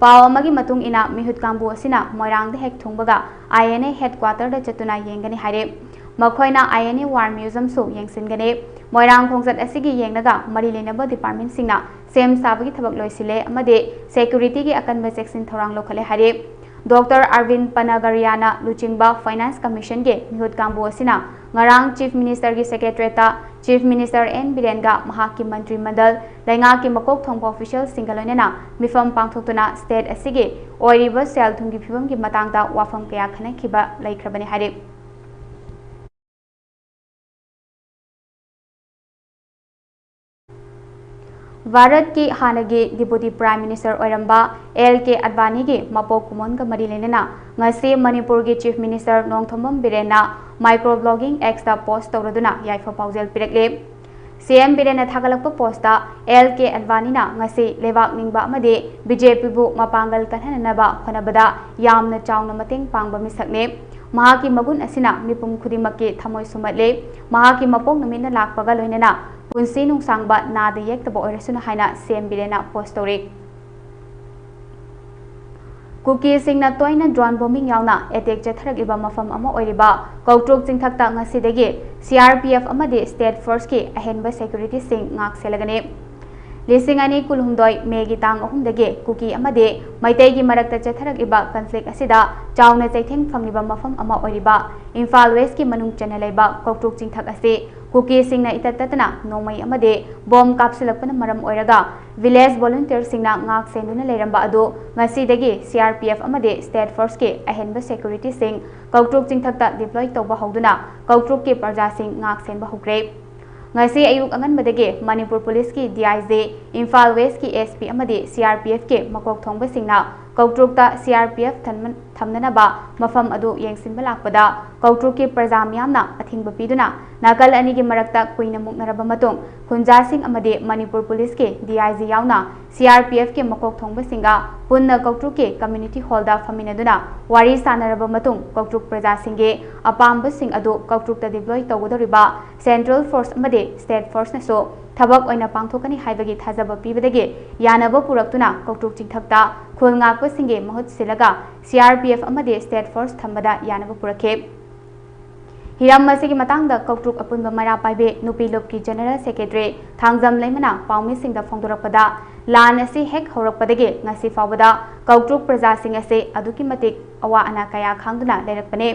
ꯄꯥꯎ ꯑꯃꯒꯤ ꯃꯇꯨꯡ ꯏꯟꯅ, ꯃꯤꯍꯨꯠ ꯀꯥꯡꯕꯨ ꯑꯁꯤꯅ ꯃꯣꯏꯔꯥꯡꯗ ꯍꯦꯛ ꯊꯨꯡꯕꯒ I N A headquarter ꯗ ꯆꯠꯇꯨꯅ ꯌꯦꯡꯒꯅꯤ ꯍꯥꯏꯔꯦ꯫ ꯃꯈꯣꯏꯅ I N A War Museum ꯁꯨ ꯌꯦꯡꯁꯤꯟꯒꯅꯤ꯫ ꯃꯣꯏꯔꯥꯡ ꯈꯣꯡꯆꯠ ꯑꯁꯤꯒꯤ ꯌꯦꯡꯂꯒ ꯃꯔꯤ ꯂꯩꯅꯕ department ꯁꯤꯡꯅ ꯁꯦꯝ ꯁꯥꯕꯒꯤ ꯊꯕꯛ ꯂꯣꯏꯁꯤꯜꯂꯦ ꯑꯃꯗꯤ security ꯒꯤ ꯑꯀꯟꯕ ꯆꯦꯛꯁꯤꯟ ꯊꯧꯔꯥꯡ ꯂꯧꯈꯠꯂꯦ ꯍꯥꯏꯔꯦ꯫ Doctor Arvind Panagariya ꯅ ꯂꯨꯆꯤꯡꯕ Finance Commission ꯒꯤ ꯃꯤꯍꯨꯠ ꯀꯥꯡꯕꯨ ꯑꯁꯤꯅ ꯉꯔꯥꯡ Chief Minister ꯒꯤ Secretariat ꯇ Chief Minister N ꯕꯤꯔꯦꯟꯒ ꯃꯍꯥꯛꯀꯤ ꯃꯟꯇ꯭ꯔꯤ ꯃꯟꯗꯜ, ꯂꯩꯉꯥꯛꯀꯤ ꯃꯀꯣꯛ ꯊꯣꯡꯕ official ꯁꯤꯡꯒ ꯂꯣꯏꯅꯅ ꯃꯤꯐꯝ ꯄꯥꯡꯊꯣꯛꯇꯨꯅ state ꯑꯁꯤꯒꯤ ꯑꯣꯏꯔꯤꯕ ꯁꯦꯜ ꯊꯨꯝꯒꯤ ꯐꯤꯕꯝꯒꯤ ꯃꯇꯥꯡꯗ ꯋꯥꯐꯝ ꯀꯌꯥ ꯈꯟꯅꯈꯤꯕ ꯂꯩꯈ꯭ꯔꯕꯅꯤ ꯍꯥꯏꯔꯤ꯫ ꯚꯥꯔꯠꯀꯤ ꯍꯥꯟꯅꯒꯤ Deputy Prime Minister ꯑꯣꯏꯔꯝꯕ L K ꯑꯗꯚꯥꯅꯤꯒꯤ ꯃꯄꯣꯛ ꯀꯨꯝꯑꯣꯟꯒ ꯃꯔꯤ ꯂꯩꯅꯅ ꯉꯁꯤ ꯃꯅꯤꯄꯨꯔꯒꯤ Chief Minister Nongthombam ꯕꯤꯔꯦꯟꯅ micro blogging X ꯇ post ꯇꯧꯔꯗꯨꯅ ꯌꯥꯏꯐ ꯄꯥꯎꯖꯦꯜ ꯄꯤꯔꯛꯂꯤ꯫ C M ꯕꯤꯔꯦꯟꯅ ꯊꯥꯒꯠꯂꯛꯄ post ꯇ, L K ꯑꯗꯚꯥꯅꯤꯅ ꯉꯁꯤ ꯂꯩꯕꯥꯛ ꯅꯤꯡꯕ ꯑꯃꯗꯤ B J P ꯕꯨ ꯃꯄꯥꯡꯒꯜ ꯀꯟꯍꯟꯅꯅꯕ ꯍꯣꯠꯅꯕꯗ ꯌꯥꯝꯅ ꯆꯥꯎꯅ ꯃꯇꯦꯡ ꯄꯥꯡꯕ ꯃꯤꯁꯛꯅꯤ꯫ ꯃꯍꯥꯛꯀꯤ ꯃꯒꯨꯟ ꯑꯁꯤꯅ ꯃꯤꯄꯨꯝ ꯈꯨꯗꯤꯡꯃꯛꯀꯤ ꯊꯃꯣꯏ ꯁꯨꯝꯍꯠꯂꯤ꯫ ꯃꯍꯥꯛꯀꯤ ꯃꯄꯣꯛ ꯅꯨꯃꯤꯠꯅ ꯂꯥꯛꯄꯒ ꯂꯣꯏꯅꯅ ꯄꯨꯟꯁꯤ ꯅꯨꯡꯁꯥꯡꯕ, ꯅꯥꯗ ꯌꯦꯛꯇꯕ ꯑꯣꯏꯔꯁꯅꯨ ꯍꯥꯏꯅ ꯁꯤ ꯑꯦꯝ ꯕꯤꯔꯦꯟꯅ ꯄꯣꯁ ꯇꯧꯔꯤ꯫ ꯀꯨꯀꯤꯁꯤꯡꯅ ꯇꯣꯏꯅ ꯗ꯭ꯔꯣꯟ ꯕꯣꯝꯕꯤꯡ ꯌꯥꯎꯅ ꯑꯦꯇꯦꯛ ꯆꯠꯊꯔꯛꯂꯤꯕ ꯃꯐꯝ ꯑꯃ ꯑꯣꯏꯔꯤꯕ ꯀꯧꯇ꯭ꯔꯨꯛ ꯆꯤꯡꯊꯛꯇ ꯉꯁꯤꯗꯒꯤ ꯁꯤ ꯑꯥꯔ ꯄꯤ ꯑꯦꯐ ꯑꯃꯗꯤ ꯁ꯭ꯇꯦꯠ ꯐꯣꯔꯁꯀꯤ ꯑꯍꯦꯟꯕ ꯁꯦꯀ꯭ꯌꯨꯔꯤꯇꯤꯁꯤꯡ ꯉꯥꯛ ꯁꯦꯜꯂꯒꯅꯤ꯫ ꯂꯤꯁꯤꯡ ꯑꯅꯤ ꯀꯨꯟꯍꯨꯝꯗꯣꯏ ꯃꯦꯒꯤ ꯇꯥꯡ ꯑꯍꯨꯝꯗꯒꯤ ꯀꯨꯀꯤ ꯑꯃꯗꯤ ꯃꯩꯇꯩꯒꯤ ꯃꯔꯛꯇ ꯆꯠꯊꯔꯛꯂꯤꯕ ꯀꯟꯐ꯭ꯂꯤꯛ ꯑꯁꯤꯗ ꯆꯥꯎꯅ ꯆꯩꯊꯦꯡ ꯐꯪꯂꯤꯕ ꯃꯐꯝ ꯑꯃ ꯑꯣꯏꯔꯤꯕ ꯏꯝꯐꯥꯜ ꯋꯦꯁꯀꯤ ꯃꯅꯨꯡ ꯆꯟꯅ ꯂꯩꯕ ꯀꯧꯇ꯭ꯔꯨꯛ ꯆꯤꯡꯊꯛ ꯑꯁꯤ ꯀꯨꯀꯤꯁꯤꯡꯅ ꯏꯇꯠ ꯇꯠꯇꯅ ꯅꯣꯡꯃꯩ ꯑꯃꯗꯤ ꯕꯣꯝ ꯀꯥꯞꯁꯤꯜꯂꯛꯄꯅ ꯃꯔꯝ ꯑꯣꯏꯔꯒ ꯚꯤꯂꯦꯖ ꯚꯣꯂꯨꯟꯇꯤꯌꯔꯁꯤꯡꯅ ꯉꯥꯛ ꯁꯦꯟꯗꯨꯅ ꯂꯩꯔꯝꯕ ꯑꯗꯨ ꯉꯁꯤꯗꯒꯤ ꯁꯤ ꯑꯥꯔ ꯄꯤ ꯑꯦꯐ ꯑꯃꯗꯤ ꯁ꯭ꯇꯦꯠ ꯐꯣꯔꯁꯀꯤ ꯑꯍꯦꯟꯕ ꯁꯦꯀ꯭ꯌꯨꯔꯤꯇꯤꯁꯤꯡ ꯀꯧꯇ꯭ꯔꯨꯛ ꯆꯤꯡꯊꯛꯇ ꯗꯤꯄ꯭ꯂꯣꯏ ꯇꯧꯕ ꯍꯧꯗꯨꯅ ꯀꯧꯇ꯭ꯔꯨꯛꯀꯤ ꯄ꯭ꯔꯖꯥꯁꯤꯡ ꯉꯥꯛ ꯁꯦꯟꯕ ꯍꯧꯈ꯭ꯔꯦ꯫ ꯉꯁꯤ ꯑꯌꯨꯛ ꯑꯉꯟꯕꯗꯒꯤ ꯃꯅꯤꯄꯨꯔ ꯄꯨꯂꯤꯁꯀꯤ ꯗꯤ ꯑꯥꯏ ꯖꯤ, ꯏꯝꯐꯥꯜ ꯋꯦꯁꯀꯤ ꯑꯦꯁ ꯄꯤ ꯑꯃꯗꯤ ꯁꯤ ꯑꯥꯔ ꯄꯤ ꯑꯦꯐꯀꯤ ꯃꯀꯣꯛ ꯊꯣꯡꯕꯁꯤꯡꯅ ꯀꯧꯇ꯭ꯔꯨꯛꯇ ꯁꯤ ꯑꯥꯔ ꯄꯤ ꯑꯦꯐ ꯊꯝꯅꯅꯕ ꯃꯐꯝ ꯑꯗꯨ ꯌꯦꯡꯁꯤꯟꯕ ꯂꯥꯛꯄꯗ ꯀꯧꯇ꯭ꯔꯨꯛꯀꯤ ꯄ꯭ꯔꯖꯥ ꯃꯤꯌꯥꯝꯅ ꯑꯊꯤꯡꯕ ꯄꯤꯗꯨꯅ ꯅꯥꯀꯜ ꯑꯅꯤꯒꯤ ꯃꯔꯛꯇ ꯀꯨꯏꯅ ꯃꯨꯛꯅꯔꯕ ꯃꯇꯨꯡ ꯈꯨꯟꯖꯥꯁꯤꯡ ꯑꯃꯗꯤ ꯃꯅꯤꯄꯨꯔ ꯄꯨꯂꯤꯁꯀꯤ ꯗꯤ ꯑꯥꯏ ꯖꯤ ꯌꯥꯎꯅ ꯁꯤ ꯑꯥꯔ ꯄꯤ ꯑꯦꯐꯀꯤ ꯃꯀꯣꯛ ꯊꯣꯡꯕꯁꯤꯡꯒ ꯄꯨꯟꯅ ꯀꯧꯇ꯭ꯔꯨꯛꯀꯤ ꯀꯝꯃ꯭ꯌꯨꯅꯤꯇꯤ ꯍꯣꯜꯗ ꯐꯝꯃꯤꯟꯅꯗꯨꯅ ꯋꯥꯔꯤ ꯁꯥꯟꯅꯔꯕ ꯃꯇꯨꯡ ꯀꯧꯇ꯭ꯔꯨꯛ ꯄ꯭ꯔꯖꯥꯁꯤꯡꯒꯤ ꯑꯄꯥꯝꯕꯁꯤꯡ ꯑꯗꯨ ꯀꯧꯇ꯭ꯔꯨꯛꯇ ꯗꯤꯄ꯭ꯂꯣꯏ ꯇꯧꯒꯗꯧꯔꯤꯕ ꯁꯦꯟꯇ꯭ꯔꯦꯜ ꯐꯣꯔꯁ ꯑꯃꯗꯤ ꯁ꯭ꯇꯦꯠ ꯐꯣꯔꯁꯅꯁꯨ ꯊꯕꯛ ꯑꯣꯏꯅ ꯄꯥꯡꯊꯣꯛꯀꯅꯤ ꯍꯥꯏꯕꯒꯤ ꯊꯥꯖꯕ ꯄꯤꯕꯗꯒꯤ ꯌꯥꯅꯕ ꯄꯨꯔꯛꯇꯨꯅ ꯀꯧꯇ꯭ꯔꯨꯛ ꯆꯤꯡꯊꯛꯇ ꯈꯨꯜ ꯉꯥꯛꯄꯁꯤꯡꯒꯤ ꯃꯍꯨꯠ ꯁꯤꯜꯂꯒ ꯁꯤ ꯑꯥꯔ ꯄꯤ ꯑꯦꯐ ꯑꯃꯗꯤ ꯁ꯭ꯇꯦꯠ ꯐꯣꯔꯁ ꯊꯝꯕꯗ ꯌꯥꯅꯕ ꯄꯨꯔꯛꯈꯤ꯫ ꯍꯤꯔꯝ ꯑꯁꯤꯒꯤ ꯃꯇꯥꯡꯗ ꯀꯧꯇ꯭ꯔꯨꯛ ꯑꯄꯨꯟꯕ ꯃꯩꯔꯥ ꯄꯥꯏꯕꯤ ꯅꯨꯄꯤ ꯂꯨꯞꯀꯤ ꯖꯦꯅꯔꯦꯜ ꯁꯦꯀ꯭ꯔꯦꯇꯔꯤ ꯊꯥꯡꯖꯝ ꯂꯩꯃꯅ ꯄꯥꯎꯃꯤꯁꯤꯡꯗ ꯐꯣꯡꯗꯣꯔꯛꯄꯗ, ꯂꯥꯟ ꯑꯁꯤ ꯍꯦꯛ ꯍꯧꯔꯛꯄꯗꯒꯤ ꯉꯁꯤ ꯐꯥꯎꯕꯗ ꯀꯧꯇ꯭ꯔꯨꯛ ꯄ꯭ꯔꯖꯥꯁꯤꯡ ꯑꯁꯤ ꯑꯗꯨꯛꯀꯤ ꯃꯇꯤꯛ ꯑꯋꯥ ꯑꯅꯥ ꯀꯌꯥ ꯈꯥꯡꯗꯨꯅ ꯂꯩꯔꯛꯄꯅꯤ